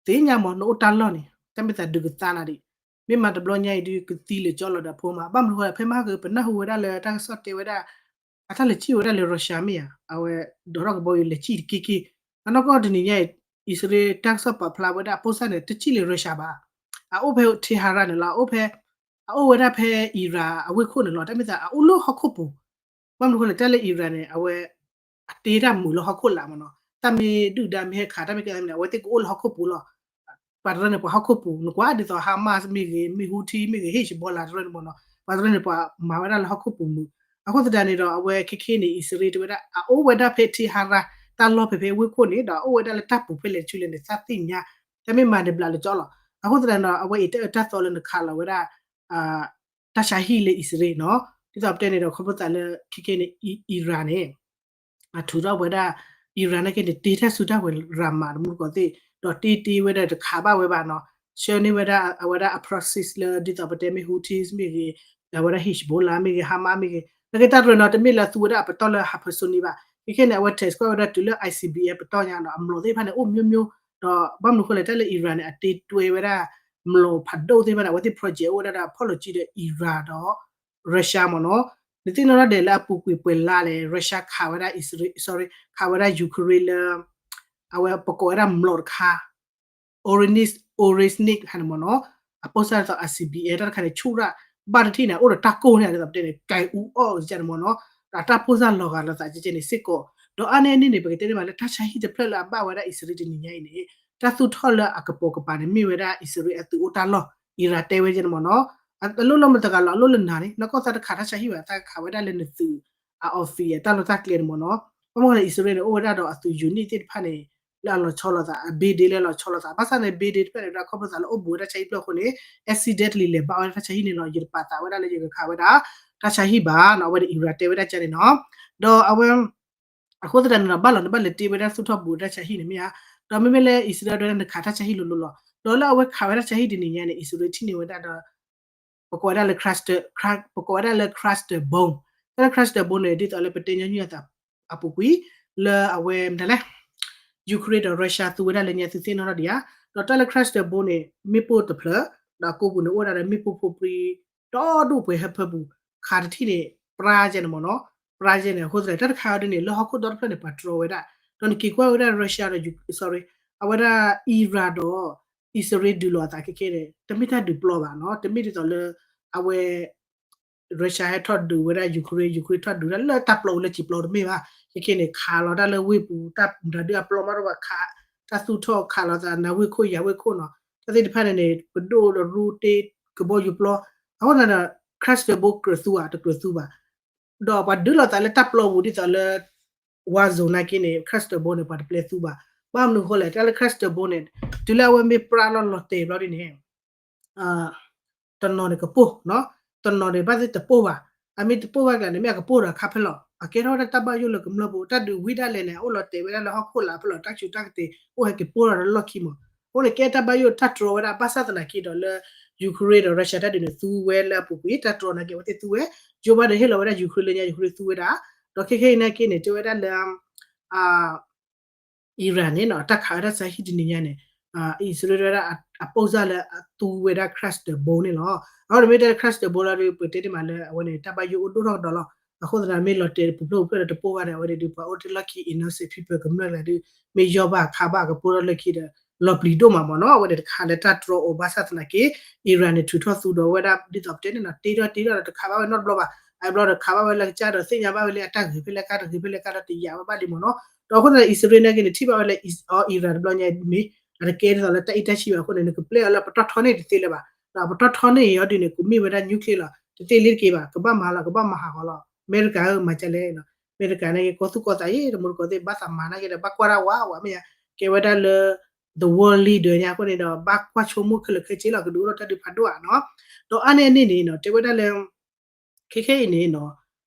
သ့ၣ်ညါမး နအိၣ်တၢ်လီၢ်န့ၣ် တၢ်မ့ၢ်သးဒုးကသါနၤဒံး မ့ၢ်မၤတဘျီညါအံၤဒ် ကသံလၢာ်ကၠီလီၤဒီးအဖိမး ဘၣ်မနုၤဃိလဲၣ် ဖဲမဟါကဖဲမဟါကဖဲမဟါကဖဲပနၢ်ဟူဝဲဒၣ်လၢတၢ်ကစီၣ်တဲဝဲဒၣ် အတၢ်လဲၤစံၣ်ဝဲဒၣ်လၢ Russia မ့ၢ်ဧါ အဝဲ ဒိးထီၣ်ကဘီယူၤလဲၤစံၣ်တက့ၢ်က့ၢ် အနီၢ်ကီၢ်တနံၤညါအံၤ အံၣ်စရ့လးတၢ်ကစီၣ်ပာ်ဖျါဝဲဒၣ်အပိၢ်စၢ်န့ၣ် တစံၣ်လၢ Russia ဘၣ် အအိၣ်ဖဲ Tehran န့ၣ်လီၤ အအိၣ်ဖဲ အအိၣ်ဝဲဒၣ်ဖဲ Iran အဝ့ၢ်ခိၣ်န့ၣ်လီၤ တၢ်မ့ၢ်သးအအိၣ်လၢဟီၣ်ခိၣ်ပူၤ ဘၣ်မနုၤဃိလဲၣ် တၢ်လၢ Iran န့ၣ် အဝဲ အတ့တၢ်မုာ်လၢဟီၣ်ခိၣ်လာ်မ့ၢ်နီၤ တၢ်မ့ၢ်ဒုၣ်ဒါမ့ၢ်ဟဲခး တၢ်မ့ၢ်ကဲသးမ့ၢ်န့ၣ် အဝဲသ့ၣ်ကအိၣ်လၢဟီၣ်ခိၣ်ပူၤလီၤ ပှၤတရၢန့ၣ် ပှၤဟီၣ်ခိၣ်ပူၤ နကွၢ်ဒ်သိး Hamas မ့ၢ်ဂ့ၤ မ့ၢ် Houthi မ့ၢ်ဂ့ၤ Hezbollah တရၢန့ၣ်မ့ၢ်နီၤ ပှၤတရၢန့ၣ် ပှၤမၤဝဲဒၣ်လၢဟီၣ်ခိၣ်ပူၤမုာ် အဃိသတးန့ၣ်ဒီး အဝဲခဲခဲန့ၣ် အံၣ်စရ့လးတဲဝဲဒၣ် အအိၣ်ဝဲဒၣ်ဖဲ Tehran တၢ်လီၢ်ဖဲဖဲဝ့ၢ်ခိၣ်န့ၣ် ဒီးအအိၣ်ဝဲဒၣ်လၢတၢ်ပူၤဖဲလဲၣ်ဆူလဲၣ်န့ၣ် သးသ့ၣ်ညါ တၢ်မ့ၢ်မၤန့ၣ်ဘျးလၢာ်ကၠီလီၤ အဃိသတးန့ၣ်ဒီး အဝဲအံၤတအၢတၢ်သီလၢနခးလီၤဝဲဒၣ် တၢ်ဆါဟံၣ်လၢအံၣ်စရ့လးနီၤ ဒ်သိးပတဲန့ၣ်ဒီး ခီဖျိသးလၢခဲခဲန့ၣ် Iran န့ၣ် အထုးထီၣ်ဝဲဒၣ် Iran နာ်က့န့ၣ် တ့ထီၣ်ဆူတၢ်ဝဲၤရၤမးတမူတကိးသ့ၣ် ဒီးတ့တ့ဝဲဒၣ်တခးဘၣ်ဝဲဘၣ်နီၤ ဆှၢန့ၢ်ဝဲဒၣ်အဝဲဒၣ်အ proxies လၢဒ်သိးပတဲမ့ၢ် Houthis မ့ၢ်ဂ့ၤ အဝဲဒၣ် Hezbollah မ့ၢ်ဂ့ၤ Hamas မ့ၢ်ဂ့ၤ နာ်က့တၢ်တရၢနီၤ တမ့ၢ်လၢသူဝဲဒၣ်အပတီၢ်လၢဟးဖၢစိန့ၣ်ဘၣ် ခဲခဲန့ၣ် အဝဲ test ကွၢ်ဝဲဒၣ်တုၤလၢ I C B M ပတီၢ်ညါနီၤ အမျိာ်သ့ၣ်တဖၣ်န့ၣ် အိၣ်မျိးမျိး ဒီးဘၣ်မနုၤဃိလဲၣ် တၢ်လၢ Iran န့ၣ် အတ့တွဲဝဲဒၣ် မျိာ်ဖးဒိၣ်သ့ၣ်တဖၣ်န့ၣ် အဝဲသ့ၣ် project အိၣ်ဝဲဒၣ်ဒီး ဖီၣ်လိာ်ကံဒီး Iran ဒီး Russia မ့ၢ်နီၤ နသ့ၣ်နီၣ်ထီၣ်ဒဲးလၢအပူၤကွံာ်ပှဲၤလါလဲၣ် Russia ခးဝဲဒၣ် Israel sorry ခးဝဲဒၣ် Ukraine လၢ အဝဲပကိးဝဲဒၣ်မျိာ်တခါ Orezhniv Orezhniv တခါန့ၣ်မ့ၢ်နီၤ အပိၢ်စၢ်ဒ်သိး I C B M တၢ်တခါန့ၣ် ဆူၣ်ရၣ် ဘၣ်တထံၣ်န့ၣ် အိၣ်ဒီးတၢ်ကိၢ်န့ၣ်ဒ်သိးပတဲန့ၣ် ကဲအူအီၣ်ကန့ၣ်မ့ၢ်နီၤ ဒီးတၢ်ပိၢ်စၢ်လီၤဂာ်လိာ်သးကဲကဲန့ၣ်စ့ၢ်ကီး ဒီးအါန့ၢ်အန့ၣ်န့ၣ် ပကတဲန့ၣ်မးလၢတၢ်ဆါဟံၣ်တဖျၢၣ်လၢအဘၣ်ဝဲဒၣ်အံၣ်စရ့လးတနံၤညါအံၤန့ၣ် တၢ်သူၣ်ထီၣ်လၢအကပိာ်ကပၤန့ၣ် မ့ၢ်ဝဲဒၣ်အံၣ်စရ့လးအသုးအိၣ်တၢ်လီၢ် Iran တဲဝဲကန့ၣ်မ့ၢ်နီၤ အလိၣ်လၢမတၤတဂၤလီၤ အလိၣ်လၢနၤန့ၣ် နီၢ်ကီၢ်သးတခးတၢ်ဆါဟံၣ်ဘၣ် သးခးဝဲဒၣ်လၢနသုး အ office တၢ်လီၢ်တၢ်ကျဲန့ၣ်မ့ၢ်နီၤ ဘၣ်မနုၤဃိလဲၣ် အံၣ်စရ့လးန့ၣ် အိၣ်ဝဲဒၣ်ဒီးအသုး unit သ့ၣ်တဖၣ်န့ၣ် လၢအလီၤဆီလိာ်သး အ building လၢအလီၤဆီလိာ်သး ဘၣ်ဆၣ်န့ၣ် building တဖျၢၣ်န့ၣ် ဒ်ခီဖျိသးလၢအိၣ်ဘူးဝဲဒၣ်တၢ်ဆါဟံၣ်တဖျၢၣ်အဃိန့ၣ် accidentally လဲၤဘၣ်ဝဲဒၣ်တၢ်ဆါဟံၣ်န့ၣ်လီၤ ယတပာ်သးဝဲဒၣ်လၢယကခးဝဲဒၣ် တၢ်ဆါဟံၣ်ဘၣ်နီၤ အဝဲန့ၣ် Iran တဲဝဲဒၣ်ကန့ၣ်နီၤ ဒီးအဝဲ အဃိသတးန့ၣ်နီၤ ဘၣ်လီၤနဘၣ်လဲၤတ့ဝဲဒၣ်သူၣ်ထီၣ်ဘူးတၢ်ဆါဟံၣ်န့ၣ်မ့ၢ်ဧါ ဒီးမ့မ့ၢ်လၢအံၣ်စရ့လးဒၣ်နခးတၢ်ဆါဟံၣ်လိၤလိၤလီၤ ဒီးလၢအဝဲခးဝဲဒၣ်တၢ်ဆါဟံၣ်တနံၤညါန့ၣ် အံၣ်စရ့လးထံၣ်န့ၢ်ဝဲဒၣ်ဒီး ပကိးဝဲဒၣ်လၢ cluster ပကိးဝဲဒၣ်လၢ cluster bomb တၢ်လၢ cluster bomb န့ၣ် ဒ်သိးလၢပတဲညီနုၢ်အသးအပူၤကွံာ် လၢအဝဲမတၤလဲၣ် Ukraine ဒီး Russia သူဝဲဒၣ်လၢညါသုသ့ၣ်နီၣ်ထီၣ်ဒံးဧါ ဒီးတၢ်လၢ cluster bomb န့ၣ် မ့ၣ်ပိၢ်တဖျၢၣ် ဒီးအကိပူၤန့ၣ်အိၣ်ဝဲဒၣ်ဒီးမ့ၣ်ပိၢ်ဖိပြံ ဒီဒူၣ်ပှဲၤဟၢဖၢပူၤ ခးတထံၣ်န့ၣ် ပြါကဲန့ၣ်မ့ၢ်နီၤ ပြါကဲန့ၣ် အဃိသတး တၢ်တခါအံၤဒ်န့ၣ် လၢဟီၣ်ခိၣ်ဒီတဖျၢၣ်န့ၣ် ပှၤတြီဝဲဒၣ် ဒီးနက့ၤကွၢ်ဝဲဒၣ် Russia ဒီး sorry အဝဲဒၣ် Iran ဒီး အံၣ်စရ့လးဒုးလိာ်အသးခဲခဲန့ၣ် တမ့ၢ်တၢ်ဒုးပျီဘၣ်နီၤ တမ့ၢ်ဒ်သိးလၢ အဝဲ Russia ဟဲထီၣ်ဒုးဝဲဒၣ် Ukraine Ukraine ထီၣ်ဒုးဒၣ်လၢတၢ်ပျီပူၤလၢစံာ်ပျီတမ့ၢ်ဘၣ် ခဲခဲန့ၣ် ခးလီၤတၢ်လၢဝ့ၢ်ပူၤ တၢ်မတၤဒုးအပျီမးဒီးဘၣ်ခး တၢ်သူၣ်ထီၣ်ခးလီၤသးနၢ်ဝ့ၢ်ခိၣ်ယၤဝ့ၢ်ခိၣ်နီၤ တၢ်သ့ၣ်တဖၣ်န့ၣ်န့ၣ် ပဒိၣ်ဒီးရူတ့ကဘီယူၤပျီ အဃိသတးဒီး cluster bomb ကြၢးသူဧါ တကြၢးသူဘၣ် ဒီးပှၤဒုးလိာ်သးလၢတၢ်ပျီပူၤဒ်သိးလၢ war zone နာ်က့န့ၣ် cluster bomb န့ၣ် ပှၤတပျဲသူဘၣ် ဘၣ်မနုၤအဃိလဲၣ် တၢ်လၢ cluster bomb န့ၣ် တုၤလၢအဝဲမ့ၢ်ပြါလီၤလီၤတဲာ်ဘျီဒ်န့ၣ် တနီၤန့ၣ်ကပိၢ်နီၤ တနီၤန့ၣ်ဘၣ်သ့ၣ်တပိၢ်ဘၣ် အမ့ၢ်တပိၢ်ဘၣ်ကျါန့ၣ် မ့ၢ်အကပိၢ်ဒီးခါဖဲလီၤ အကဲထီၣ်ဝဲဒၣ်တၢ်ဘၣ်ယိၣ်လၢကမျၢၢ်ပူၤ တၢ်ဒုးဝံၤဒၣ်လဲာ်န့ၣ် အအိၣ်လီၤတဲာ်ဝဲဒၣ်လၢဟီၣ်ခိၣ်လာ်ဖဲလီၤ တၢ်စူၤတၢ်ကတ့ၤ အိၣ်ဟဲက့ၤပိၢ်ထီၣ်လၢလီၢ်ခံမး အဃိန့ၣ် ကဲတၢ်ဘၣ်ယိၣ်တၢ်တြီဝဲဒၣ် ဘၣ်ဆၣ်သနာ်က့ဒီးလၢ Ukraine ဒီး Russia တၢ်ဒုးန့ၣ် သူဝဲလၢအပူၤကွံာ် တၢ်တြီနာ်က့အဝဲသ့ၣ်သူဝဲ Joe Biden ဟ့ၣ်လီၤဝဲဒၣ် Ukraine လၢညါ Ukraine သူဝဲဒၣ် ဒီးခဲခဲအံၤနာ်က့န့ၣ် တဲဝဲဒၣ်လၢ Iran န့ၣ်နီၤ တၢ်ခးဝဲဒၣ်တၢ်ဆါဟံၣ်တနံၤညါန့ၣ် အံၣ်စရ့လးဝဲဒၣ် အပိၢ်စၢ်လၢအသူဝဲဒၣ် cluster bomb န့ၣ်လီၤ. အဃိန့ၣ်မ့ၢ်တဲ cluster bomb လီၤဒီး ပတဲတ့ၢ်မးလၢအဝဲန့ၣ် တၢ်ဘၣ်ယိၣ်အိၣ်ဒိၣ်ထီၣ်ကဒီးလီၤ. အဃိသတးမ့ၢ်လီၤတဲာ်ပူၤဖျိပူၤဖျၢၣ်ဒီးတပိၢ်ဘၣ်ဒီး အဝဲန့ၣ်ဒုးပှၤအိၣ်တ့ၢ်လီၢ်ခံ innocent people ကမျၢၢ်လၢဒုး မ့ၢ်ယီၢ်ဘၣ်ခးဘၣ်ကပိၢ်ထီၣ်လၢခံဒီး လီၤပျံၤဒိၣ်မးမ့ၢ်နီၤ. အဝဲန့ၣ်တခါလၢတၢ်တြီအိၣ်ဘၣ်ဆၣ်သနာ်က့ Iran န့ၣ် ထုးထီၣ်သူဒီးဝဲဒၣ်ဒ်သိးပတဲန့ၣ်နီၤ တ့ထီၣ်တ့ထီၣ်ဒီးတခးဘၣ်ဝဲနီတဘျီဘၣ်. အဘျီဒီးခးဘၣ်ဝဲလၢကစၢ်ဒီးသ့ၣ်ညါဘၣ်ဝဲလၢအတၢ်ဂ့ၤဖဲလဲၣ်ကါတဂ့ၤဖဲလဲၣ်ကါဒီးတယာ်ဝဲဘၣ်လံမ့ၢ်နီၤ. ဒီးအဃိသတး အံၣ်စရ့လးနာ်က့န့ၣ် ထံၣ်ဘၣ်ဝဲလၢ Iran တဘျီညါမ့ၢ် အတကဲဒ်သိးလၢတၢ်အံၣ်တၢ်ဆံဘၣ်အဃိန့ၣ် နကပျဲအီၤလၢပတီၢ်ထီန့ၢ်တသ့လၢၤဘၣ်. ဒီးပတီၢ်ထီန့ၢ်အံၤအီၤဒုးန့ၣ် ကမ့ၢ်ဝဲဒၣ် nuclear လီၤ. တသ့လံတက့ၤဘၣ် ကဘၣ်မၤလီၤ ကဘၣ်မၤဟးဂီၤလီၤ. အမဲရကၤဧၢ မၤကလဲၣ် အမဲရကၤန့ၣ်က့ ကီၢ်သူၣ်ကီၢ်သးအံၤ တမူတကိးသ့ၣ် ဘၣ်သးမၤနာ်က့ဒီး ဘၣ်ကွၢ်ဒၣ်ဝးဝးမ့ၢ်ဧါ ကဲဝဲဒၣ်လၢ the world leader ညါအဃိန့ၣ်ဒီး ဘၣ်ကွၢ်ဆိကမိၣ်ခဲလၢာ်ခဲဆ့လီၤ ကဒုးအိၣ်ထီၣ်တၢ်ဒုးဖးဒိၣ်ဧါနီၤ. ဒီးအါန့ၢ်အန့ၣ်န့ၣ်နီၤ တဲဝဲဒၣ်လၢ ခဲခဲအံၤန့ၣ်နီၤ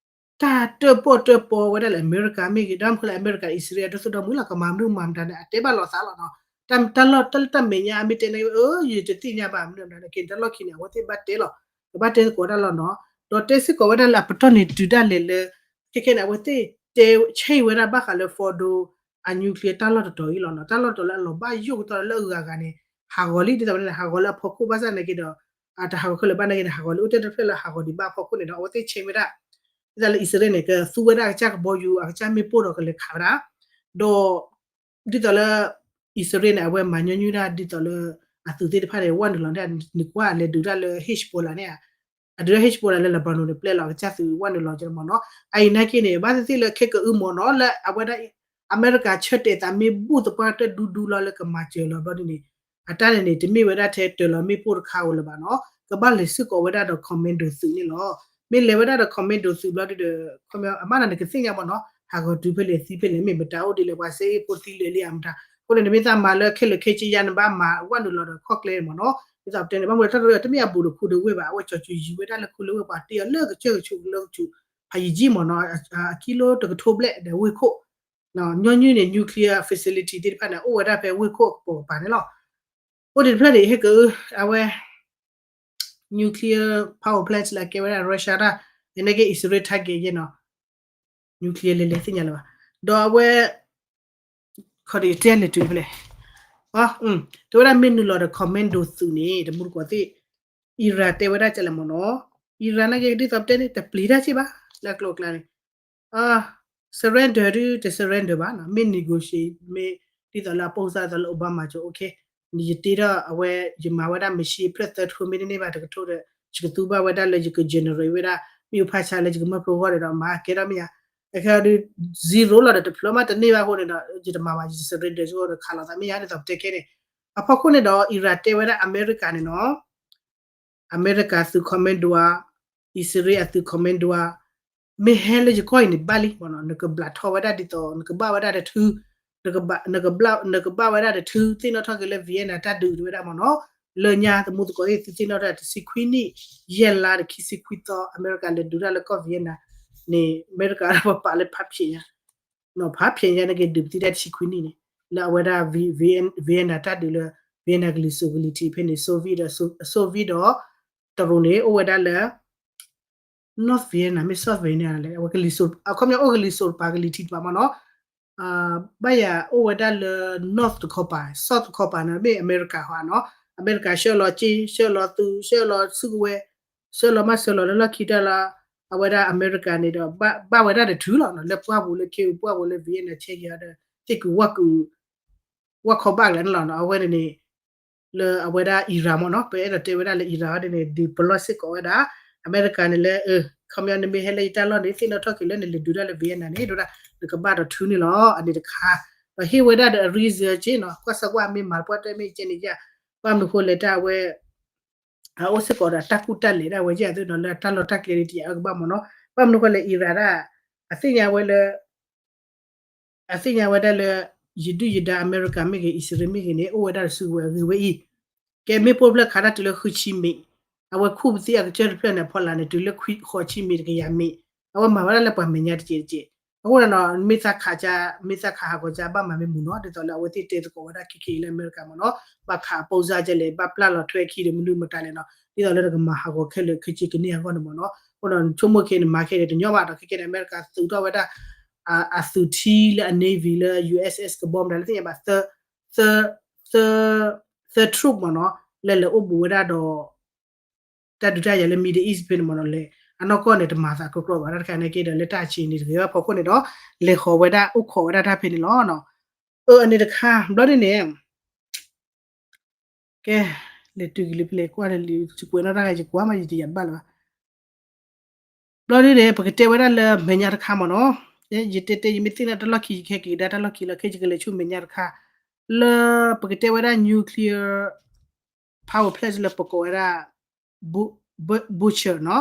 တၢ်တၢၣ်ပီၣ်တၢၣ်ပီဝဲဒၣ်လၢအမဲရကၤမ့ၢ်ဂ့ၤ ဒီးမ့ၢ်လၢအမဲရကၤအံၣ်စရ့လး ဒီသူၣ်ဒီမုၢ်လီၤ ကမၤမနုၤမၤမတၤန့ၣ် အတဲဘၣ်လိာ်သးလီၤနီၤ. တၢ်လီၢ်တၢ်လၢတၢ်မဲာ်ညါအမ့ၢ်တဲန့ၣ် အၢ ယတသ့ၣ်ညါဘၣ်မနုၤမတၤန့ၣ် က့ၤတၢ်လီၢ်ခံန့ၣ် အဝဲသ့ၣ်ဘၣ်တဲလီၤ ကဘၣ်တဲသကိးတၢ်လီၤနီၤ. ဒီးတဲစ့ၢ်ကီးဝဲဒၣ်လၢအပတီၢ်န့ၣ်တုၤဒၣ်လဲာ်လၢ ခဲခဲန့ၣ် အဝဲသ့ၣ်တဲဆ့ၣ်ဝဲဒၣ်ဘၣ်ဃးလၢ Fordo အ nuclear တၢ်လီၢ်တတီၤအံၤလီၤနီၤ. တၢ်လီၢ်တတီၤလၢအလီၤဘၣ်ယိၣ်ကတီၢ်လၢအဂၤဂၤန့ၣ် ဟးဂီၤလံ ဒ်သိးပတဲန့ၣ် ဟးဂီၤလၢအဖီခိၣ်ဘၣ်ဆၣ်နာ်က့ဒီး တဟးဂီၤခဲလၢာ်ဘၣ်နာ်က့န့ၣ် ဟးဂီၤလံ အိၣ်တ့ၢ်တဖျၢၣ်လၢဟးဂီၤဒံးဘၣ်အဖီခိၣ်န့ၣ်ဒီး အဝဲသ့ၣ်ဆ့ၣ်ဝဲဒၣ် ဒ်သိးလၢအံၣ်စရ့လးန့ၣ် ကသူဝဲဒၣ်အကစၢ်ကဘီယူၤ အကစၢ်မ့ၣ်ပိၢ်ဒီးကလဲၤခးဝဲဒၣ် ဒီး ဒ်သိးလၢ အံၣ်စရ့လးန့ၣ် အဝဲမၤညီနုၢ်ဒၣ်ဒ်သိးလၢ အသုးသ့ၣ်တဖၣ်န့ၣ် ဝဲနုာ်လီၤန့ၣ် နကွၢ်လဲၤဒုးတၢ်လၢ Hezbollah န့ၣ် အဒုးတၢ် Hezbollah လၢ Lebanon န့ၣ် ပျဲလီၤအကစၢ်သုးဝဲနုာ်လီၤကမ့ၢ်နီၤ. အအံၤနာ်က့န့ၣ် ဘၣ်သ့ၣ်သ့ၣ်လၢခဲကအုမ့ၢ်နီၤ လၢအဝဲဒၣ် အမဲရကၤဆၢတဲာ်သးမ့ၢ်ဘူၣ်သပှၢ်တၢၢ်ဒူဒူလီၤလၢကမၤစၢၤလီၤဘျီဒ်န့ၣ် အတၢ်န့ၣ်န့ၣ် တမ့ၢ်ဝဲဒၣ်ထဲတၢၤလီၤမ့ၣ်ပိၢ်တခါဧိၤလၢၤဘၣ်နီၤ. ကဘၣ်လဲၤစ့ၢ်ကီးဝဲဒၣ်ဒီး commando သုးန့ၣ်လီၤ. မ့ၢ်လဲၤဝဲဒၣ်ဒီး commando သုးဘျီဒ်ဒီး အမ့ၢ်နၤနကသ့ၣ်ညါမ့ၢ်နီၤ ဟးဂီၤတုၤဖဲလဲၣ်သံဖဲလဲၣ် မ့ၢ်မတၤအိၣ်ဒ်လဲၣ် ပှၤစ့အ့ၣ်ဖိသံလၢာ်လံဧါမတၤ အဃိန့ၣ် နမ့ၢ်သးမၤလၢခဲလၢာ်ခဲဆ့ယါ နဘၣ်မၤဝဲနုာ်လီၤဒီးခီၣ်ကျဲမ့ၢ်နီၤ. ဒ်သိးပတဲန့ၣ် ဘၣ်မနုၤလဲၣ် တၢ်တရၢတမ့ၢ်အဘူးဒီးခူဒီးဝ့ၢ်ဘၣ် အဝဲကၠီၤစူၤယံၤဝဲဒၣ်လၢခူလၢဝ့ၢ် ပှၤတ့အီၤလၢကစၢၢ်ကဆူးလၢကဆူး ဖးယံၤကံမ့ၢ်နီၤ အကံလိတကထိဘျဲၣ်ဒီးဝ့ၢ်ခိၣ် ညီနုၢ်န့ၣ် nuclear facility သ့ၣ်တဖၣ်န့ၣ် အိၣ်ဝဲဒၣ်ဖဲဝ့ၢ်ခိၣ်အကပိာ်ကပၤန့ၣ်လီၤ. အိၣ်ဒံးတဖျၢၣ်န့ၣ် ဟ့ၣ်က အဝဲ nuclear power plant လၢအကဲဝဲဒၣ် Russia တၢ် အန့ၣ်က့ Israel target ယဲနီၤ nuclear လဲၤလဲၤသ့ၣ်ညါလၢၤဘၣ်. ဒီးအဝဲ ခီဒီးတဲလဲၤတုၤဖဲလဲၣ် တဲဝဲဒၣ်မ့ၢ်နုာ်လီၤဒီး commando သုးန့ၣ် တမူတကိးသ့ၣ် Iran တဲဝဲဒၣ်ကလဲၣ်မ့ၢ်နီၤ Iran န့ၣ်က့ ဒ်သိးပတဲန့ၣ် တပျံၤတၢ်စ့ၢ်ဘၣ် လၢအကျိၤအကျဲန့ၣ် surrender ဒုး တ surrender ဘၣ်နီၤ မ့ၢ် negotiate မ့ၢ်ဒ်သိးလၢအပိၢ်စၢ်သိးလၢ Obama ကၠိ okay ယတ့ထီၣ်အဝဲ ယမၤဝဲဒၣ် machine ဖျၢၣ်သၢထိမ့ၢ်တန့ၢ်ဘၣ်တကထိဒီး ယကသူဘၣ်ဝဲဒၣ်လၢယက generate ဝဲဒၣ် မ့ၣ်အူဖးဆါလၢယကမၢဖျိဂီၢ်ဒီး မၤကဲထီၣ်မ့ၢ်ယါ အခဲဒုး zero လီၤဒီးတဖျၢၣ်မးတန့ၢ်ဘၣ်အဃိန့ၣ်ဒီး ယတမၤဘၣ် ယ surrender ကၠိဒီးခးလိာ်သးမ့ၢ်ယါ ဒ်သိးပတဲခဲန့ၣ် အဖီခိၣ်န့ၣ်ဒီး Iran တဲဝဲဒၣ် America န့ၣ်နီၤ အမဲရကၤသုး commando ဧါ, အံၣ်စရ့လးအသုး commando ဧါ, မ့ၢ်ဟဲလၢယကီၢ်အံၤန့ၣ်ဘၣ်လံ, နကဘျးထီၣ်ဝဲဒၣ်ဒ်သိး နကဘၣ်ဝဲဒၣ်တထု, နကဘၣ်ဝဲဒၣ်တထု သ့ၣ်နီၣ်ထီၣ်က့ၤလၢ Vienna တၢ်ဒုးတဝဲဒၣ်မ့ၢ်နီၤ, လၢညါသမူသကိးသ့ၣ်သုသ့ၣ်နီၣ်ထီၣ်တဆံခွံနံၣ်, ယဲၢ်လါတဆံခွံသီ အမဲရကၤလဲၤဒုးတၢ်လၢကီၢ် Vienna န့ၣ် အမဲရကၤပပာ်လၢဖးဖျဲးညါ ဖးဖျဲးညါန့ၣ်က့ၤဒုးပသံတၢ်တဆံခွံနံၣ်န့ၣ် လၢအဝဲဒၣ် Vienna တၢ်ဒုးလၢ Vienna ကလံၤစိးကလံၤထံးဖဲန့ၣ် Soviet ဒီး Soviet ဒီး တရူးန့ၣ် အိၣ်ဝဲဒၣ်လၢ North Vienna မ့ၢ် South Vienna လဲၣ် အဝဲကလံၤစိး အခီပညီအိၣ်ကလံၤစိးတပၤကလံၤထံးတပၤမ့ၢ်နီၤ, ဘၣ်ယၤအိၣ်ဝဲဒၣ်လၢ North တခီပၤ South တခီပၤန့ၣ် မ့ၢ်အမဲရကၤဟီနီၤ, အမဲရကၤဆှၢလီၤက့ ဆှၢလီၤသုး ဆှၢလီၤစုကဝဲၤ ဆှၢလီၤမးဆှၢလီၤလၢလီၢ်ခံတၢ်လီၤ, အဝဲဒၣ်အမဲရကၤန့ၣ်ဒီး ဘၣ်ဝဲဒၣ်တထုလီၤ လၢပှၢ်ပူၤလၢခ့ပူၤပှၢ်ပူၤလၢ Vienna ဆဲက့ၤအီၤဒီး သ့ၣ်ကုာ်ဝၣ်ကုာ် ဝၣ်ခီဘၣ်ကလဲၣ်န့ၣ်လီၤ, အဝဲန့ၣ်န့ၣ် လၢအဝဲဒၣ် Iran မ့ၢ်နီၤ, ပအဲၣ်ဒိးတဲဝဲဒၣ်လၢ Iran အီၤဒ်န့ၣ် ဒုးပလီၢ်စ့ၢ်ကီးဝဲဒၣ် အမဲရကၤန့ၣ်လၢ ခီပညီနမ့ၢ်ဟဲလၢယတၢ်လီၢ်န့ၣ် သ့ၣ်နီၣ်ထီၣ်က့ၤလၢနလဲၤဒုးတၢ်လၢ Vienna န့ၣ် ဒိၣ်ဒၣ် နကဘၣ်ဒီးထုန့ၣ်လီၤ အန့ၣ်တခါ, ဒီးဟ့ၣ်ဝဲဒၣ်ဒီးအ reason က့နီၤ, ကွၢ်စၢ်ကွၢ်မ့ၢ်မၤပှၢ်တၢ်မ့ၢ်ကဲန့ၣ်ယါ, ဘၣ်မနုၤဃိလဲၣ်တၢ်အဝဲ အအိၣ်စ့ၢ်ကီးဒီးတၢ်ကူၣ်တၢ်လဲၤဒၣ်ဝဲယါသ့ၣ်နီၤ လၢတၢ်လီၢ်တၢ်ကျဲဒ်တယၤအကဘၣ်မ့ၢ်နီၤ, ဘၣ်မနုၤဃိလဲၣ် Iran ဒၣ် အသ့ၣ်ညါဝဲလၢ အသ့ၣ်ညါဝဲဒၣ်လၢ ယဒုၣ်ယဒါအမဲရကၤမ့ၢ်ဂ့ၤ အံၣ်စရ့လးမ့ၢ်ဂ့ၤန့ၣ် အိၣ်ဝဲဒၣ်တစုဝဲအဂ့ၤဝဲအံၤ, ကဲမ့ၣ်ပိၢ်ဖျၢၣ်ခးတၢ်တုၤလၢဃုဆံမံး, အဝဲခူၣ်ပသံအကစၢၢ်တဖျၢၣ်န့ၣ် အဖီလာ်န့ၣ် တုၤလၢခွံဃိးဆံမံးတကယၤမံး, အဝဲမၤဝဲဒၣ်လၢပှၤမဲာ်ညါတကဲးတကဲး, အဃိန့ၣ်ဒီး မ့ၢ်သးခးကါ မ့ၢ်သးခးဟးဂီၤကါ ဘၣ်မၤမ့ၢ်မုာ်နီၤ, ဒ်သိးလၢအဝဲသ့ၣ်တဲသကိးဝဲဒၣ်ခဲခဲအံၤလၢအမဲရကၤမ့ၢ်နီၤ, ဘၣ်ခးအပိၢ်စၢ်ကဲလဲၣ် ဘၣ်ပျၢ်လီၤထွဲခံဒီးမနုၤမတၤလဲၣ်နီၤ, ဒ်သိးလၢနကမၤဟးဂီၤခဲလၢာ်ခဲဆ့ကန့ၢ်အဂီၢ်န့ၣ်မ့ၢ်နီၤ, အဃိဒီးနဆိကမိၣ်ခဲန့ၣ် မၤခဲန့ၣ် တညီဘၣ်ဒီး ခဲခဲန့ၣ် အမဲရကၤသုးထီၣ်ဝဲဒၣ် အသုးထံလၢအ navy လၢ U S S ကဘီမတၤလၢသ့ၣ်ညါဘၣ် သၢ သၢ သၢ troop မ့ၢ်နီၤ, လဲၤလဲၤအိၣ်ဘူးဝဲဒၣ်ဒီး တၢ်ဒုးတၢ်ယၤလၢ Middle East ဖဲန့ၣ်မ့ၢ်နီၤ, လဲၤအနီၢ်ကီၢ်န့ၣ် တမၤသးကြီကြီဘၣ် တၢ်တခါန့ၣ်က့ဒီး လၢတၢ်ဆံးန့ၣ်တဂ့ၤဘၣ်ဖီခိၣ်န့ၣ်ဒီး လဲၤဃီၤဝဲဒၣ်အိၣ်ခိးဝဲဒၣ်တၢ်ဖဲန့ၣ်လီၤ. အၢ အန့ၣ်တခါ ဘျီဒ်န့ၣ် ကဲ လဲၤတုၤကလံၤဖဲလဲၣ် ကွၢ်လၢလံာ် ယကွဲးနီၣ်တၢ်ဂၤ ယကွၢ်မး ယတယာ်ဘၣ်လၢၤဘၣ် ဘျီဒ်န့ၣ် ပကတဲဝဲဒၣ်လၢမဲာ်ညါတခါမ့ၢ်နီၤ, ယတဲတဲ ယမ့ၢ်သ့ၣ်ညါတၢ်လီၢ်ခံ ယကဟဲက့ၤကဒါတၢ်လီၢ်ခံလီၤ ခဲယကလဲၤဆူမဲာ်ညါတခါ, လၢပကတဲဝဲဒၣ် nuclear power plant လၢပကိးဝဲဒၣ် Bucher နီၤ,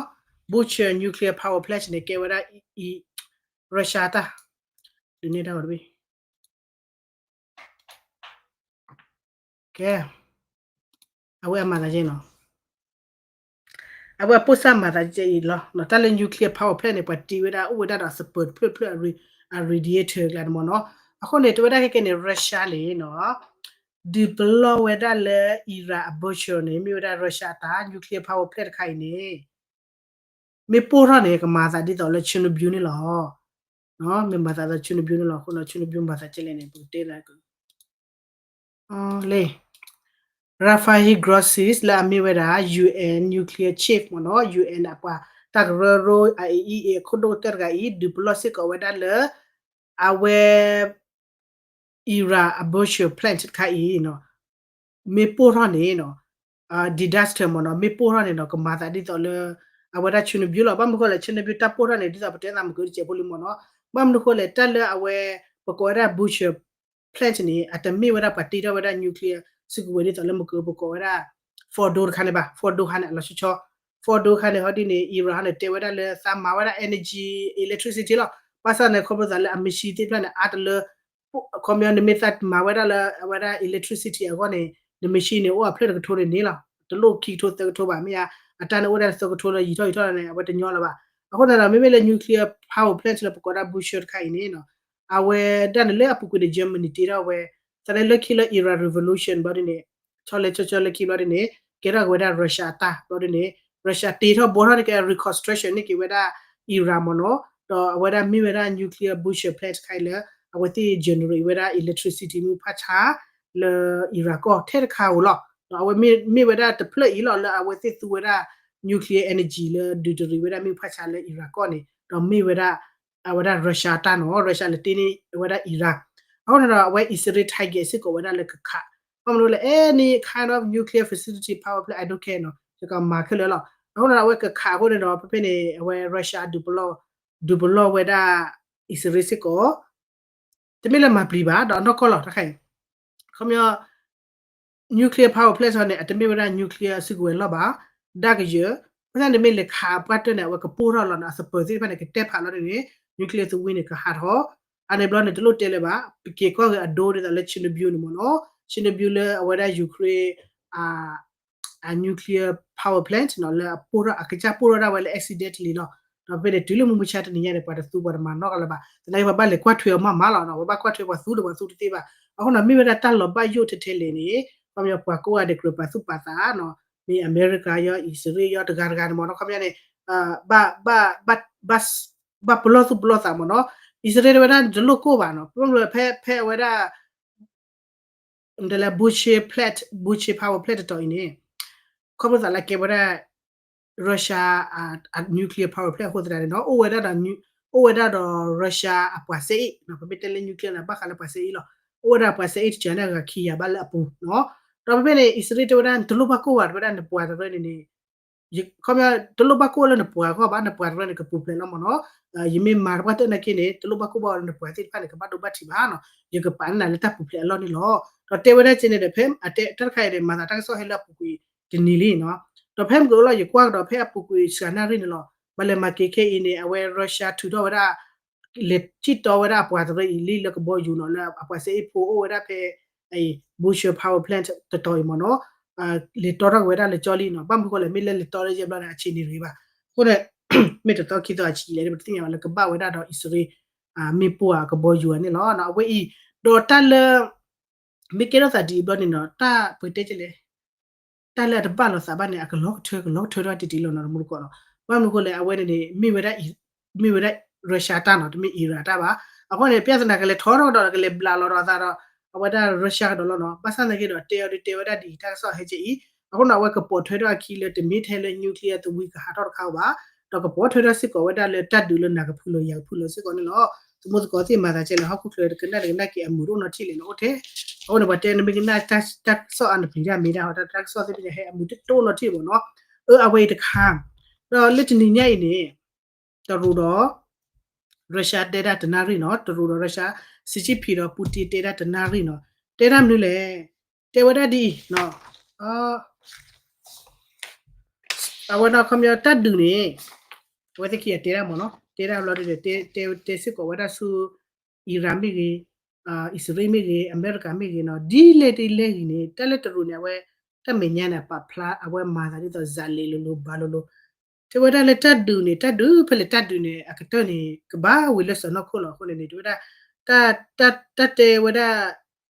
Bucher nuclear power plant န့ၣ် ကဲဝဲဒၣ် Russia တၢ် ဒုးန့ၢ်တၢ်ဝဲတဘ့ၣ် ကဲ အဝဲအမၤသးကဲနီၤ, အဝဲအပိၢ်စၢ်မၤသးကဲအံၤလီၤ. တၢ်လၢ nuclear power plant န့ၣ် ပှၤတ့ဝဲဒၣ် အိၣ်ဝဲဒၣ်ဒီးသပၢၤတဖျၢၣ်တဖျၢၣ် အ radiator ကျါန့ၣ်မ့ၢ်နီၤ. အဃိန့ၣ် တဝဲဒၣ်ခဲကဲန့ၣ် Russia န့ၣ်နီၤ ဒုးပလီၢ်ဝဲဒၣ်လၢ Iran အ Bucher န့ၣ် မ့ၢ်ဝဲဒၣ် Russia အတၢ် nuclear power plant တခါအံၤန့ၣ် မ့ၢ်ပိၢ်ထီၣ်န့ၣ် ကမၤသးဒ်သိးလၢ Chernobyl န့ၣ်လီၤ. မ့ၢ်မၤသးဒ်သိး Chernobyl န့ၣ်လီၤ. အဃိန့ၣ် Chernobyl မၤသးကဲလဲၣ်န့ၣ် ပကတဲသးက လၢ Rafael Grossi လၢအမ့ၢ်ဝဲဒၣ် UN nuclear chief မ့ၢ်နီၤ, UN အပှၤတၢ်ကရၢကရိ IAEA အခိၣ်ဒိၣ်ကတၢၢ်တဂၤအံၤ ဒုးပလီၢ်စ့ၢ်ကီးဝဲဒၣ်လၢ အဝဲ Iran အ Bucher plant တခါအံၤနီၤ မ့ၢ်ပိၢ်ထီၣ်န့ၣ်နီၤ disaster မ့ၢ်နီၤ, မ့ၢ်ပိၢ်ထီၣ်န့ၣ်နီၤ ကမၤသးဒ်သိးလၢ အဝဲဒၣ် Chernobyl လီၤ. ဘၣ်မနုၤဃိလဲၣ် Chernobyl တၢ်ပိၢ်ထီၣ်န့ၣ် ဒ်သိးပတဲသးမုၢ်ကၢတစဲးဖိလံမ့ၢ်နီၤ. ဘၣ်မနုၤဃိလဲၣ် တၢ်လၢအဝဲ ပကိးဝဲဒၣ် Bucher plant န့ၣ် အတမ့ၢ်ဝဲဒၣ်ပှၤတ့ထီၣ်ဝဲဒၣ် nuclear စုကဝဲၤဒ်သိးလၢမုၢ်ကၢပကိးဝဲဒၣ် Fordow တခါန့ၣ်ဘၣ်. Fordow ခါန့ၣ် အလီၤဆီဆီ Fordow ခါန့ၣ် ဟီဒ်န့ၣ် Iran ဟီန့ၣ် တဲဝဲဒၣ်လၢသးမၤဝဲဒၣ် energy electricity လီၤ. ဘၣ်ဆၣ်န့ၣ် ခီဖျိသးလၢအ machine သ့ၣ်တဖၣ်န့ၣ် အါတလၢ ခီပညီနမ့ၢ်သးမၤဝဲဒၣ်လၢအဝဲဒၣ် electricity အဂီၢ်န့ၣ် န machine န့ၣ် အိၣ်အဖျၢၣ်တကထိန့ၣ်န့ၣ်လီၤ. တလိၣ်ခံကထိသၢကထိဘၣ် မ့ၢ်ဧါ. အတၢ်န့ၣ်အိၣ်ဒၣ်သၢကထိလၢယံာ်ထီၣ်ယံာ်ထီၣ်န့ၣ် အဝဲတညီလၢၤဘၣ်. အဃိသတးဒီး မ့မ့ၢ်လၢ nuclear power plant လၢပကိးဒၣ် Bucher တခါအံၤန့ၣ်နီၤ အဝဲဒၣ်န့ၣ်လၢအပူၤကွံာ်န့ၣ် Germany တ့ထီၣ်ဝဲ သးလၢလၢခံလၢ Iran Revolution ဘျီဒ်န့ၣ် ဆီလၢဆီဆီလၢခံဘျီဒ်န့ၣ် ကဲထီၣ်က့ၤဝဲဒၣ် Russia အတၢ်ဘျီဒ်န့ၣ် Russia တ့ထီၣ်ဘှီထီၣ်န့ၢ်က့ၤ reconstruction န့ၢ်က့ၤဝဲဒၣ် Iran မ့ၢ်နီၤ ဒီးအဝဲဒၣ်မ့ၢ်ဝဲဒၣ် nuclear butcher plant တခါအံၤလၢ အဝဲသ့ၣ် generate ဝဲဒၣ် electricity မုၢ်ဖးဆါ လၢ Iran ကီၢ်ထဲတခါဧိၤလီၤ. ဒီးအဝဲမ့ၢ်မ့ၢ်ဝဲဒၣ်တဖျၢၣ်အံၤလီၤ လၢအဝဲသ့ၣ်သူဝဲဒၣ် nuclear energy လၢဒုးတရံးဝဲဒၣ်မုၢ်ဖးဆါလၢ Iran ကီၢ်န့ၣ် ဒီးမ့ၢ်ဝဲဒၣ် အဝဲဒၣ် Russia တၢ်နီၤ Russia လဲၤတ့န့ၢ်ဝဲဒၣ် Iran အဃိန့ၣ်ဒီး အဝဲ Israel target စ့ၢ်ကီးဝဲဒၣ်လၢကခး ဘၣ်မနုၤလဲၣ် any kind of nuclear facility, power plant, I don't care နီၤ ယကမၤခဲလၢာ်လီၤ. အဃိန့ၣ်ဒီး အဝဲကခးအဃိန့ၣ်ဒီး ဖဲဖဲန့ၣ် အဝဲ Russia ဒုးပလီၢ် ဒုးပလီၢ်ဝဲဒၣ် Israel စ့ၢ်ကီး တမ့ၢ်လၢမၤပျံၤဘၣ် ဒီးအနီၢ်ကီၢ်လီၤ တခါအံၤ ခီပညီ nuclear power plant န့ၣ် အတမ့ၢ်ဝဲဒၣ် nuclear စုကဝဲၤလီၢ်ဘၣ် ဒၣ်ကယၢၤ ဘၣ်ဆၣ်န့ၣ်မ့ၢ်လဲၤခးအပှၢ်တၢၢ်န့ၣ် အဝဲကပိၢ်ထီၣ်လီၤန့ၣ် အသပၢၤသ့ၣ်တဖၣ်န့ၣ် ကတဲဖးလီၤန့ၣ် nuclear သဝံန့ၣ် ကဟးထီၣ် အန့ၣ်ဘျီန့ၣ် တလိၣ်တဲလၢၤဘၣ် ပက့ၤကွၢ်က့ၤအဒိဒ်သိးလၢ Chernobyl န့ၣ်မ့ၢ်နီၤ Chernobyl လၢအဝဲဒၣ် Ukraine အ nuclear power plant နီၤ လၢအပိၢ်ထီၣ် အကစၢ်ပိၢ်ထီၣ်ဒၣ်ဝဲလၢ accidentally လီၤ. ဒီးဖဲန့ၣ် တုၤလၢမုၢ်မဆါတနံၤညါန့ၣ် ပှၤတသူပှၤတမၤနီၢ်ကီးလၢၤဘၣ်. သနာ်က့ ပှၤဘၣ်လဲၤကွၢ်ထွဲအီၤမးမးလီၤနီၤ ပှၤဘၣ်ကွၢ်ထွဲပှၤသူဒီးပှၤသူတသ့ဘၣ်. အဃိန့ၣ် မ့ၢ်ဝဲဒၣ်တၢ်လီၤဘၣ်ယိၣ်ထဲထဲလဲၣ်န့ၣ် ခီပညီပှၤကိးဂၤဒဲးကြၢးပာ်သူၣ်ပာ်သးနီၤ မ့ၢ်အမဲရကၤယီၤ အံၣ်စရ့လးယီၤ တဂၤတဂၤန့ၣ်မ့ၢ်နီၤ ခီပညီန့ၣ် ဘၣ် ဘၣ်ပလီၢ်သူၣ်ပလီၢ်သးမ့ၢ်နီၤ အံၣ်စရ့လးတဲဝဲဒၣ် တလိၣ်ကိၢ်ဘၣ်နီၤ ပမ့ၢ်ဖဲ ဖဲအဝဲဒၣ် ဒ်လဲၣ် Buche plant, Buche power plant တတီၤအံၤန့ၣ် ခီဖျိသးလၢကဲဝဲဒၣ် Russia အ nuclear power plant အဃိသတးန့ၣ်နီၤ အိၣ်ဝဲဒၣ်ဒီး အိၣ်ဝဲဒၣ်ဒီး Russia အပှၤစဲအ့ၣ်နီၤ ပမ့ၢ်တဲလၢ nuclear န့ၣ် ဘၣ်ဃးလၢပှၤစဲအ့ၣ်လီၤ. အိၣ်ဝဲဒၣ်ပှၤစဲအ့ၣ်တစှၤန့ၣ် အဂၤခံကယၤဘၣ်လၢအပူၤနီၤ ဒီးဖဲဖဲန့ၣ် အံၣ်စရ့လးတဲဝဲဒၣ် တလိၣ်ဘၣ်ကိၢ်ဘၣ် တဲဝဲဒၣ်နပှၤတရၢန့ၣ်န့ၣ် ခီပညီ တလိၣ်ဘၣ်ကိၢ်လၢနပှၤဂီၢ်ဘၣ် နပှၤတရၢန့ၣ် ကပူၤဖျဲးလီၤမ့ၢ်နီၤ ယမ့ၢ်မၤတပှၢ်တၢၢ်နာ်က့န့ၣ် တလိၣ်ဘၣ်ကိၢ်ဘၣ်လၢနပှၤသ့ၣ်တဖၣ်န့ၣ် ကဘၣ်ဒိဘၣ်ထံးဘၣ်နီၤ ယကပာ်န့ၢ်နၤလၢတၢ်ပူၤဖျဲးအလီၢ်န့ၣ်လီၤ. ဒီးတဲဝဲဒၣ်ကဲန့ၣ်ဒီး ဖဲအတဲတၢ်တခါအံၤဒီး မၤသးတၢ်ကစီၣ်ဟဲလၢအပူၤကွံာ်တနံၤလံနီၤ ဒီးဖဲမုၢ်ကအိၣ်လီၤ ယကွၢ်ကဒီးဖဲအပူၤကွံာ်စှၤနၣ်ရံၣ်န့ၣ်လီၤ ဘၣ်လဲၤမၤက့ၤခဲအံၤန့ၣ် အဝဲ Russia ထုးထီၣ်ဝဲဒၣ် လဲၤထံၣ်တီဝဲဒၣ်အပှၤတရၢအံၤလံလၢကဘီယူၤနီၤ လၢအပှၤစဲအ့ၣ်ဖိအိၣ်ဝဲဒၣ်ဖဲ Bucher power plant တတီၤအံၤမ့ၢ်နီၤ လဲၤတီထီၣ်က့ၤဝဲဒၣ်လၢကၠီလံနီၤ ဘၣ်မနုၤဃိလဲၣ် မ့ၢ်လၢလဲၤတီလၢယဲၢ်ဘျီန့ၣ် အဆံးန့ၣ်တဂ့ၤဘၣ်. အဃိန့ၣ် မ့ၢ်တသီခံသီအဆံးလဲၣ် ပတသ့ၣ်ညါဘၣ်လၢကဘၣ်ဝဲဒၣ်ဒီးအံၣ်စရ့လး မ့ၣ်ပိၢ်အကဘီယူၤန့ၣ်လီၤ. အဝဲအံၤ ဒီးတၢ်လၢ မ့ၢ်ကဲထီၣ်သးဒ်အံၤဘျီန့ၣ်နီၤ တၢ်ပတဲကလဲၣ် တၢ်လၢအတဘၣ်လိာ်သးဘၣ်န့ၣ် အကလီကထၢ ကလီကထၢထီၣ်တံၢ်တံၢ်လီၤနီၤ တမူတကိးနီၤ ဘၣ်မနုၤဃိလဲၣ် အဝဲန့ၣ်န့ၣ် မ့ၢ်ဝဲဒၣ် မ့ၢ်ဝဲဒၣ် Russia တၢ်နီၤ တမ့ၢ် Iran တၢ်ဘၣ်. အဃိန့ၣ် ပြဿနာကလဲၤထီထီၣ်ကဒီး ကလဲၤဘျးလီၤဒီးအသးဒီး အဝဲဒၣ် Russia ကဒီးလီၤနီၤ ဘၣ်ဆၣ်သနာ်က့ဒီး တဲအီၤဒုးတဲဝဲဒၣ်ဒ်အံၤ တၢ်ကစီၣ်ဟဲကဲအံၤ အဃိန့ၣ် အဝဲကပိာ်ထွဲထီၣ်အခံလၢတမ့ၢ်ထဲလၢ nuclear သဝံကဟးထီၣ်တခါဧိၤဘၣ် ဒီးကပိာ်ထွဲထီၣ်စ့ၢ်ကီးဝဲဒၣ်လၢတၢ်ဒုးလၢနၤကဖုၣ်လီၤယၤကဖုၣ်လီၤစ့ၢ်ကီးန့ၣ်လီၤ. သမူသကိးသ့ၣ်မၤသးကဲလဲၣ် ဟီၣ်ခိၣ်ချၢတကနၣ်တကနၣ်က့ၤအမုာ်တအိၣ်နီတထံၣ်လဲၣ်န့ၣ်အိၣ်ထဲ အဃိန့ၣ် ပှၤတဲနမ့ၢ်ကနၣ်တၢ်ကစီၣ်အါနပျံၤတၢ်မ့ၢ်ဒၣ်ဟီ တၢ်ကစီၣ်သ့ၣ်တဖၣ်န့ၣ် ဟဲအမုာ်တအိၣ်နီတထံၣ်ဘၣ်နီၤ အၢ အဝဲအံၤတခါ ဒီးလၢတနံၤညါအံၤန့ၣ် တရူးဒီး Russia တဲဒၣ်တနၣ်ရံၣ်နီၤ တရူးဒီး Russia စံးကံဖံးဒီး Putin တဲဒၣ်တနၣ်ရံၣ်နီၤ တဲဒၣ်မနုၤလဲၣ် တဲဝဲဒၣ်ဒ်အံၤ အဝဲဒၣ်ခီပညီတၢ်ဒုးန့ၣ် အဝဲသ့ၣ်ခံဂၤတဲဒၣ်မ့ၢ်နီၤ တဲဒၣ်ဘျီဒ် တဲစ့ၢ်ကီးဝဲဒၣ်ဆူ Iran မ့ၢ်ဂ့ၤ အံၣ်စရ့လးမ့ၢ်ဂ့ၤ အမဲရကၤမ့ၢ်ဂ့ၤနီၤ ဒ်လဲၣ်ဒ်လဲၣ်ဂ့ၤန့ၣ် တၢ်လၢတရူးန့ၣ် အဝဲ တၢ်မဲာ်ညါန့ၣ် ပာ်ဖျါ အဝဲမၤသးဒ်သိး စးလ့လိၤလိၤဘၣ်လိၤလိၤ တဲဝဲဒၣ်လၢတၢ်ဒုးန့ၣ် တၢ်ဒုးဖဲလဲၣ်တၢ်ဒုးန့ၣ် အကတၢၢ်န့ၣ် ကဘၣ်ဝံၤလၢစီၢ်နီၤခိၣ်လီၤ. အဃိန့ၣ်န့ၣ် တဲဝဲဒၣ် တၢ် တၢ် တၢ်တဲဝဲဒၣ်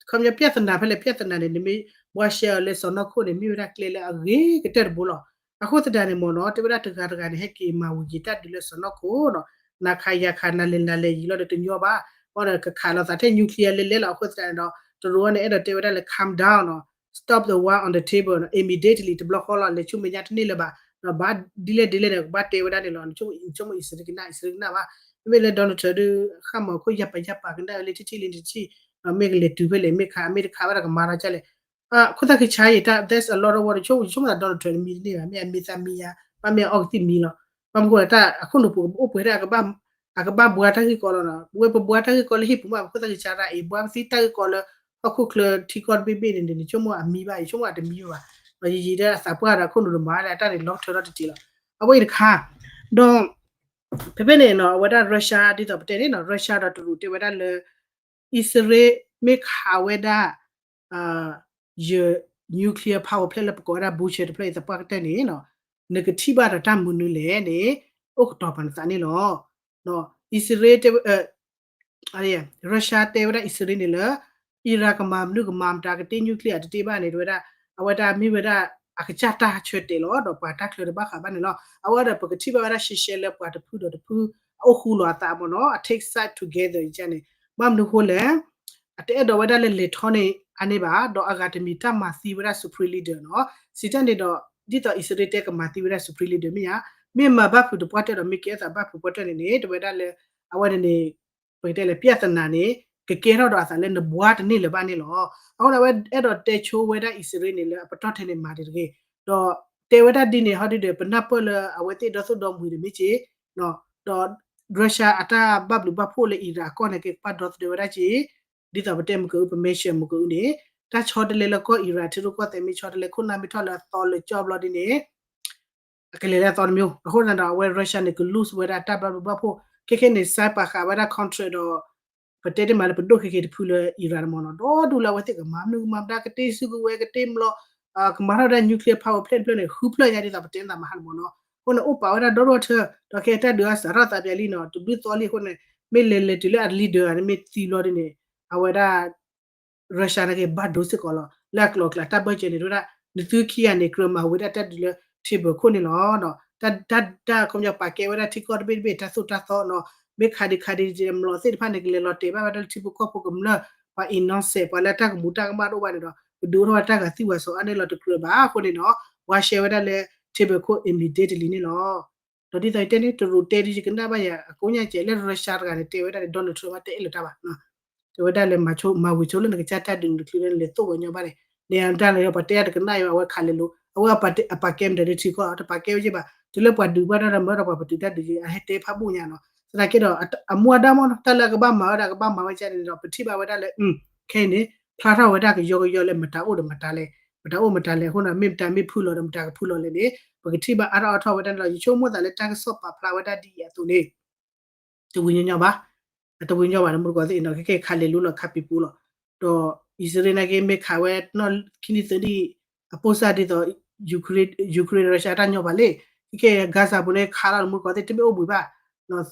ခီပညီပြဿနာဖဲလဲၣ်ပြဿနာန့ၣ် နမ့ၢ်ဘှါရှဲအီၤလၢစီၢ်နီၤခိၣ်န့ၣ် မ့ၢ်ဝဲဒၣ်ကျဲလၢအဂ့ၤကတၢၢ်တဘိလီၤ. အဃိသတးန့ၣ်မ့ၢ်နီၤ တဲဝဲဒၣ်တဂၤတဂၤန့ၣ် ဟဲက့ၤမၤဝံၤက့ၤတၢ်ဒုးလၢစီၢ်နီၤခိၣ်နီၤ နၤခးယၤခး နၤလဲၤနၤလဲၤယံၤလီၤဒီးတညီဘၣ်. ဘၣ်ဒီးကခးလိာ်သးထဲ nuclear လဲၤလဲၤလီၤ. အဃိသတးန့ၣ်ဒီး တရူးန့ၣ် အဲၣ်ဒိးတဲဝဲဒၣ်လၢ calm down နီၤ stop the war on the table နီၤ immediately တဘျီဃီလီၤ လဲၤဆူမဲာ်ညါတန့ၢ်လၢၤဘၣ်. ဒီးဘၣ်ဒ်လဲၣ်ဒ်လဲၣ်န့ၣ် ကဘၣ်တဲဝဲဒၣ်န့ၣ်လီၤ. နဆိကမိၣ်အံၣ်စရ့လးကနၣ် အံၣ်စရ့လးကနၣ်ဘၣ်. မ့မ့ၢ်လၢ Donald Trump ဒုး ဃၣ်မီၤခိၣ်ယၢ်ပာ်ယၢ်ပာ်ကနၣ်လၢထံထံၣ်လံထံထံၣ် မ့ၢ်ကလဲၤတုၤဖဲလဲၣ် မ့ၢ်ခး မ့ၢ်တခးဘၣ်ဒီးကမၤဒီးကလဲၣ်. အခိၣ်သၣ်ခံဆါအံၤ တၢ် there's a lot of war ဆိကမိၣ် ဆိကမိၣ်သး Donald Trump တမံၤတန့ၢ်ဘၣ် မ့ၢ်အမ့ၢ်သးမံယါ ဘၣ်မ့ၢ်အအီၣ်ကသံၣ်မံလီၤ. ဘၣ်မနုၤဃိတၢ်အခိၣ်နူာ်ပူၤကအိၣ်ပှဲၤဒၣ် အကဘၣ်ဘှါတၢ်ဂ့ၢ်ကီလီၤနီၤ. ဝဲပဘှါတၢ်ဂ့ၢ်ကီလၢဟံၣ်ပူၤမး ပခိၣ်သၣ်ခံဆါတၢ်အံၤ ဘှါပသံတၢ်ဂ့ၢ်ကီလၢ ဟီၣ်ခိၣ်ချၢထံကီၢ်တဘ့ၣ်ဘ့ၣ်န့ၣ် နဆိကမိၣ်အမံဘၣ် ယဆိကမိၣ်အတမံဘၣ်. ဒီးယယံာ်ဒၣ်အသးပှၢ်ဒီးအခိၣ်နူာ်တမၤလၢအတၢ်န့ၣ် လီၤထၢထီၣ်တတ့ၢ်လီၤ. အဝဲအံၤတခါ ဒီး ဖဲဖဲန့ၣ်နီၤ အဝဲဒၣ် Russia ဒ်သိးပတဲန့ၣ်နီၤ Russia ဒီးတရူးတဲဝဲဒၣ်လၢ အံၣ်စရ့လးမ့ၢ်ခးဝဲဒၣ် ယ nuclear power plant လၢပကိးဝဲဒၣ် Bucher တဖျၢၣ်အံၤသပှၢ်ကတၢၢ်န့ၣ်နီၤ နကထံၣ်ဘၣ်ဒီးတၢ်မနုၤလဲၣ်န့ၣ် အိၣ်ကတီၤပာ်နသးန့ၣ်လီၤ. အံၣ်စရ့လးတဲဝဲ Russia တဲဝဲဒၣ်အံၣ်စရ့လးန့ၣ်လၢ Iran ကမၤမနုၤကမၤမတၤ ကတ့ nuclear တတ့ဘၣ်န့ၣ် တဲဝဲဒၣ် အဝဲဒၣ်မ့ၢ်ဝဲဒၣ် အကစၢ်တၢ်ဆၢတဲာ်လီၤ ဒီးပှၤတၢ်ချၢတဘၣ်ဃးဘၣ်န့ၣ်လီၤ. အဝဲဒီးပကထံၣ်ဘၣ်ဝဲဒၣ်ရှဲရှဲလၢပှၤတဖုဒီးတဖု အအိၣ်ဃူလိာ်အသးမ့ၢ်နီၤ အ take side together န့ၣ် ဘၣ်မနုၤအဃိလဲၣ် အတအဲၣ်ဒိးဝဲဒၣ်လၢလဲၤထီန့ၣ်အါန့ၢ်ဘၣ် ဒီးအဂၤတမံၤတၢ်မၤသံဝဲဒၣ် supreme leader နီၤ စံးတၢ်န့ၣ်ဒီး ဒ်သိးအံၣ်စရ့လးတဲကမၤသံဝဲဒၣ် supreme leader မ့ၢ်ဧါ မ့ၢ်မၤဘၣ်ဖုးတပှၢ်တၢၢ်ဒီး မ့ၢ်ကဲအသးဘၣ်ဖုးပှၢ်တၢၢ်န့ၣ်န့ၣ် တဝဲဒၣ်လၢ အဝဲန့ၣ်န့ၣ် ပကတဲလၢ ပြဿနာ န့ၣ် ကကဲထီၣ်ဒီးအသးလၢနဘှါတန့ၢ်လၢၤဘၣ်န့ၣ်လီၤ. အဃိန့ၣ် အဝဲအဲၣ်ဒိးတဲဆိဝဲဒၣ်အံၣ်စရ့လးန့ၣ်လၢအပတီၢ်ထဲန့ၣ်မၤဒံးတဂ့ၤ, ဒီးတဲဝဲဒၣ်ဒ်န့ၣ် ဟီဒုဒီး ပနၢ်ပၢၢ်လၢအဝဲသ့ၣ်ဒီသိၣ်ဒီမှံၤန့ၣ်မ့ၢ်က့, ဒီး Russia အတၢ်ဘၣ်ဘျုးဘၣ်ဖှိၣ်လၢ Iran အကီၢ်န့ၣ် ကဲကဘၣ်ဒီသဒၢဝဲဒၣ်က့ ဒ်သိးပတဲမုၢ်ကအိၣ် ပ mention မုၢ်ကအိၣ်န့ၣ် တၢ်ဆီတလဲလၢကီၢ် Iran ထံရူၢ်ကီၢ်သဲးမ့ၢ်ဆီတလဲ ခိၣ်နၢ်မ့ၢ်ထီၣ်လၢအသီလၢကၠီဘျီဒ်န့ၣ် အကလဲၤလၢအသီတမံၤ, အဃိန့ၣ်ဒီး အဝဲ Russia န့ၣ် က lose ဝဲဒၣ်တၢ်ဘၣ်ဘျုးဘၣ်ဖှိၣ်, ခဲခဲန့ၣ် sign ပာ်ဃာ်ဝဲဒၣ် contract ဒီး ပတဲတ့ၢ်မးလၢပဒိၣ်ခဲခဲတဖုလၢ Iran န့ၣ်မ့ၢ်နီၤ, ဒီဒူၣ်လၢအဝဲသ့ၣ်ကမၤမနုၤကမၤမတၤ ကတ့စုကဝဲၤ ကတ့မျိာ် ကမၤထီၣ်ဝဲဒၣ် nuclear power plant တဖျၢၣ်န့ၣ် ဃုဖျၢၣ်ညါဒ်သိးပတဲနသးမဟါန့ၣ်မ့ၢ်နီၤ, အဃိန့ၣ် အိၣ်ပာ်ဝဲဒၣ်ဒီဒူၣ်အထၢ, ဒီးခဲအံၤတၢ်ဒုးအစးထီၣ်သးပှဲၤလံနီၤ, တဘျုးသီလံအဃိန့ၣ် မ့ၢ်လဲၤလဲၤတုၤလၢအ leader န့ၣ်မ့ၢ်သံဘျီဒ်န့ၣ် အဝဲဒၣ် Russia န့ၣ်က့ၤဘၣ်ဒိစ့ၢ်ကီးလီၤ, လၢအကျိၤအကျဲတၢ်ဘၢၣ်စၢၤန့ၣ် တဲဝဲဒၣ် နသုခံဂၤန့ၣ် ကြၢးမၤဝံၤဒၣ်တၢ်ဒုးလၢ table ခိၣ်န့ၣ်လီၤ. တၢ် တၢ် တၢ်ခီပညီပာ်ကဲဝဲဒၣ်ထံကီၢ်တဘ့ၣ်တဘ့ၣ် တၢ်သိၣ်တၢ်သီနီၤ, မ့ၢ်ခးဒံးခးဒံး မျိာ်သ့ၣ်တဖၣ်န့ၣ် ကလဲၤလီၤတဲာ်ဘၣ်ဝဲဒၣ်လၢထံဖိကီၢ်ဖိကမျၢၢ် ပှၤ innocent ပှၤလၢတၢ်ကမူၤတၢ်ကမၣ်တအိၣ်ဘၣ်န့ၣ်ဒီး ကဒုးအိၣ်ထီၣ်ဝဲတၢ်ဂၤသံဝဲစီၤအါန့ၣ်လီၤ တကြၢးဘၣ်အဃိန့ၣ်နီၤ, ဝါရှဲဝဲဒၣ်လၢ table ခိၣ် immediately န့ၣ်လီၤ. ဒီးဒ်သိးယတဲန့ၣ် တရူးတဲဒ်ယကနၣ်ဘၣ်ယၤ အကိးညါကဲးလၢ Russia တဂၤန့ၣ် တဲဝဲဒၣ်န့ၣ် Donald Trump ဘၣ်တဲအဲၣ်လၢၤတၢ်ဘၣ်, တဲဝဲဒၣ်လၢ မၤဝံၤဆိလၢနကစၢ်တၢ်ဒုးနတချုးလၢနလဲၤသိၣ်ဝဲညီဘၣ်န့ၣ်, န့ၣ်တၢ်လၢပှၤတဲအါတကနၣ်ယၤ အဝဲခးလဲၤလိၤ အဝဲအပာ်ကဲမတၤလၢထံကီၢ် တပာ်ကဲဝဲက့ဘၣ် တုၤလၢပှၤဒုးဘၣ်တၢ်ဒီးမၢဒီးပှၤပတုာ်တၢ်ဒုးက့ အဟဲတဲဖးဘူးညါနီၤ, သနာ်က့ဒီး အမူအဒါမ့ၢ်နီၤ တၢ်လၢအကဘၣ်မၤဝဲဒၣ်ကဘၣ်မၤဝဲကန့ၣ်ဒီး ပထံၣ်ဘၣ်ဝဲဒၣ်လၢ ခဲအံၤန့ၣ် ဖျါထီၣ်ဝဲဒၣ်ကယီကယီလၢမတၤအိၣ်ဒီးမတၤလဲၣ်, မတၤအိၣ်မတၤလဲၣ်အဃိန့ၣ် မ့ၢ်မတၤမ့ၢ်ဖုလီၤဒီးမတၤကဖုလီၤလဲၣ်န့ၣ် ပကထံၣ်ဘၣ်အါထီၣ်အါထီၣ်ဝဲဒၣ်န့ၣ်လီၤ. ယဆိကမိၣ်သးလၢတၢ်ကစီၣ်ပာ်ဖျါဝဲဒၣ်ဒ်အံၤအသိးန့ၣ် တဝံၤညီညီဘၣ်, တဝံၤညီဘၣ် တမူတကိးသ့ၣ်နီၤ ခဲခဲခးလဲၤလိၤလီၤခးပံၤပူၤလီၤ, ဒီးအံၣ်စရ့လးနာ်က့ မ့ၢ်ခးဝဲနီၢ်ခံနံၣ်သၢနံၣ် အပိၢ်စၢ်ဒ်သိး Ukraine Russia တၢ်ညီဘၣ်လံ, ခဲခဲ Gaza ပူၤန့ၣ်ခးလီၤ တမူတကိးသ့ၣ် တမ့ၢ်အိၣ်ဘှံးဘၣ်,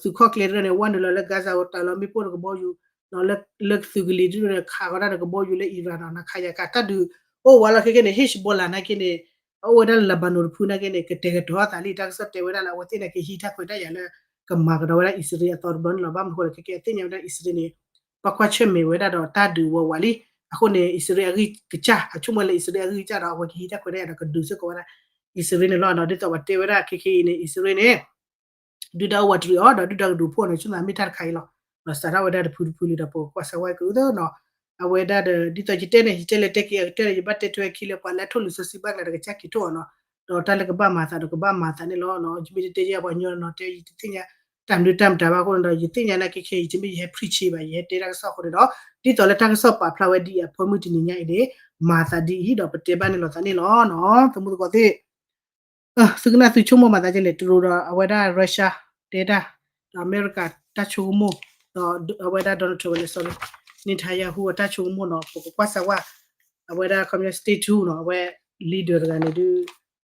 သုးခီၣ်ကျဲတဖၣ်န့ၣ် ဝဲနုာ်လီၤလၢ Gaza ပူၤတၢ်လီၤမ့ၣ်ပိၢ်တကဘီယူၤ, လၢသုးကလံၤဒ်န့ၣ် ခးဃီၤတၢ်တကဘီယူၤလၢ Iran နီၤ နခးယၤကးတၢ်ဒုး အိၣ်ဝဲလီၤခဲခဲန့ၣ် Hezbollah နာ်က့န့ၣ် အအိၣ်ဝဲဒၣ်လၢ Lebanon တဖုနာ်က့န့ၣ် ကတဲာ်ကတီၤအသးလံ တၢ်ကစီၣ်တဲဝဲဒၣ်လၢအဝဲသ့ၣ်နာ်က့ ဟံးတၢ်ခွဲးတၢ်ယာ်လၢ ကမၤကဒီးဝဲဒၣ်အံၣ်စရ့လးအသီတဘျီန့ၣ်လီၤ. ဘၣ်မနုၤအဃိလဲၣ် ခဲခဲအသ့ၣ်ညါဝဲဒၣ်အံၣ်စရ့လးန့ၣ် ပှၤကွၢ်ဆၢၣ်မဲာ်ဝဲဒၣ်ဒီးတၢ်ဒုးဝးဝးလံ, အဃိန့ၣ် အံၣ်စရ့လးအဂံၢ်ကစၢ် အဆိကမိၣ်လၢအံၣ်စရ့လးအဂံၢ်ကစၢ်ဒီး အဝဲကဟံးတၢ်ခွဲးတၢ်ယာ်ဒီးကဒုးစ့ၢ်ကီးဝဲဒၣ် အံၣ်စရ့လးန့ၣ်လီၤ. ဒ်သိးပတဲဝဲဒၣ်ခဲခဲအံၤန့ၣ် အံၣ်စရ့လးန့ၣ် ဒုၣ်ဒါအိၣ်ဝးတရံးအီၤ ဒီးဒုၣ်ဒါကဒုးဖှိၣ်န့ၣ် ဆိကမိၣ်မ့ၢ်တၢ်တခါအံၤလီၤ. ဒီးစးထီၣ်ဝဲဒၣ်တဖုတဖုလံဒီး ပကကွၢ်စၢၤဝဲကအုသနီၤ, အဝဲဒၣ်ဒီး ဒ်သိးယတဲန့ၣ် ယတဲလဲၤတဲက့ၤအကတၢၢ်ဒီး ယဘၣ်တဲထွဲခံလၢပှၤလၢအထိၣ်လွံၢ်စီဆှံဘၣ်ကျါဒီးကစၢ်က့ၤထိၣ်အီၤနီၤ, ဒီးတၢ်လၢကဘၣ်မၤသးဒီးကဘၣ်မၤသးန့ၣ်လီၤ. ယမ့ၢ်တတဲယဲပှၤကညီနီၤ တဲယတသ့ၣ်ညါ တၢ်မနုၤတၢ်မတၤဘၣ်အဃိန့ၣ်ဒီး ယသ့ၣ်ညါနာ်က့ခဲအံၤ ယမ့ၢ်ယဟဲ preach ဘၣ် ယဟဲတဲတၢ်ကစီၣ်အဃိန့ၣ်ဒီး ဒ်သိးလၢတၢ်ကစီၣ်ပာ်ဖျါဝဲဒ်အံၤအဖၢမုၢ်တနံၤညါအံၤန့ၣ် မၤသးဒ်အံၤဒီးပတဲဘၣ်န့ၣ်လီၤသးန့ၣ်လီၤ. တမူတကိးသ့ၣ် သုကနၣ်သုဆိကမိၣ်မၤသးဒ်လဲၣ် တရူးဒီးအဝဲဒၣ် Russia တဲတၢ် ဒီးအမဲရကၤတၢ်ဆိကမိၣ် ဒီးအဝဲဒၣ် Donald Trump ဝဲလဲၣ် sorry Netanyahu အတၢ်ဆိကမိၣ်နီၤ ပကကွၢ်စၢၤဝဲ အဝဲဒၣ်ခီပညီ stay tuned နီၤ အဝဲ leader တဂၤန့ၣ်ဒုး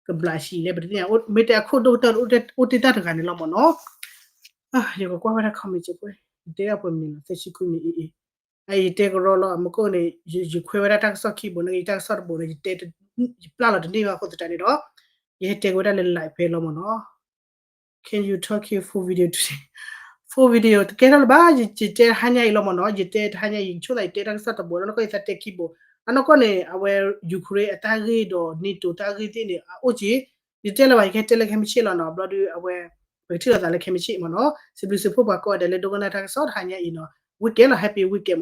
ကဘျးစံးလဲၣ် ပတသ့ၣ်ညါ မ့ၢ်တဲအခိၣ်ဒိၣ်ကတၢၢ်အိၣ်တ့ၢ်တၢ်တဂၤန့ၣ်လီၤမ့ၢ်နီၤ. ယကကွၢ်ဝဲဒၣ် comment စ့ၢ်ကီး ယတဲအပှဲၤမံၤလီၤ သၢဆံခွံမံၤအံၤအံၤ အယတဲကရီလီၤ မ့ၢ်ကိၣ်န့ၣ် ယခွဲးဝဲဒၣ်တၢ်ကစီၣ်ခံဘိးန့ၣ် ယတၢ်ကစီၣ်တဘိးန့ၣ် ယတဲ ယပျၢ်လီၤတန့ၢ်ဘၣ်အဃိသတးန့ၣ်ဒီး ယဟဲတဲက့ၤဝဲဒၣ်လၢ live ဖဲလီၤမ့ၢ်နီၤ. Can you talk your full video today? Full video တကဲထီၣ်လၢၤဘၣ် ယတဲတဟါညါအံၤလီၤမ့ၢ်နီၤ ယတဲတဟါညါအံၤ ယဆိကမိၣ်သးယတဲတၢ်ကစီၣ်တဘိးလီၤ နီၢ်ကီၢ်ယသးတဲခံဘိး အနီၢ်ကီၢ်န့ၣ် အဝဲ Ukraine အတၢ်ဂ့ၢ်ဒီး NATO တၢ်ဂ့ၢ်သ့ၣ်န့ၣ် အအိၣ်က့ၤ ယတဲလၢၤဘၣ် ယကဟဲတဲလၢခဲမုၢ်ဆ့ၣ်လီၤနီၤ ဘျီဒုးအဝဲ ပကထံၣ်လိာ်သးလၢခဲမုၢ်ဆ့ၣ်မ့ၢ်နီၤ စံးဘျုးစံးဖှိၣ်ပှၤကိးဂၤဒဲးလၢဒိကနၣ်တၢ်ကစီၣ်တဟါညါအံၤနီၤ weekend လီၤ happy weekend မ့ၢ်နီၤ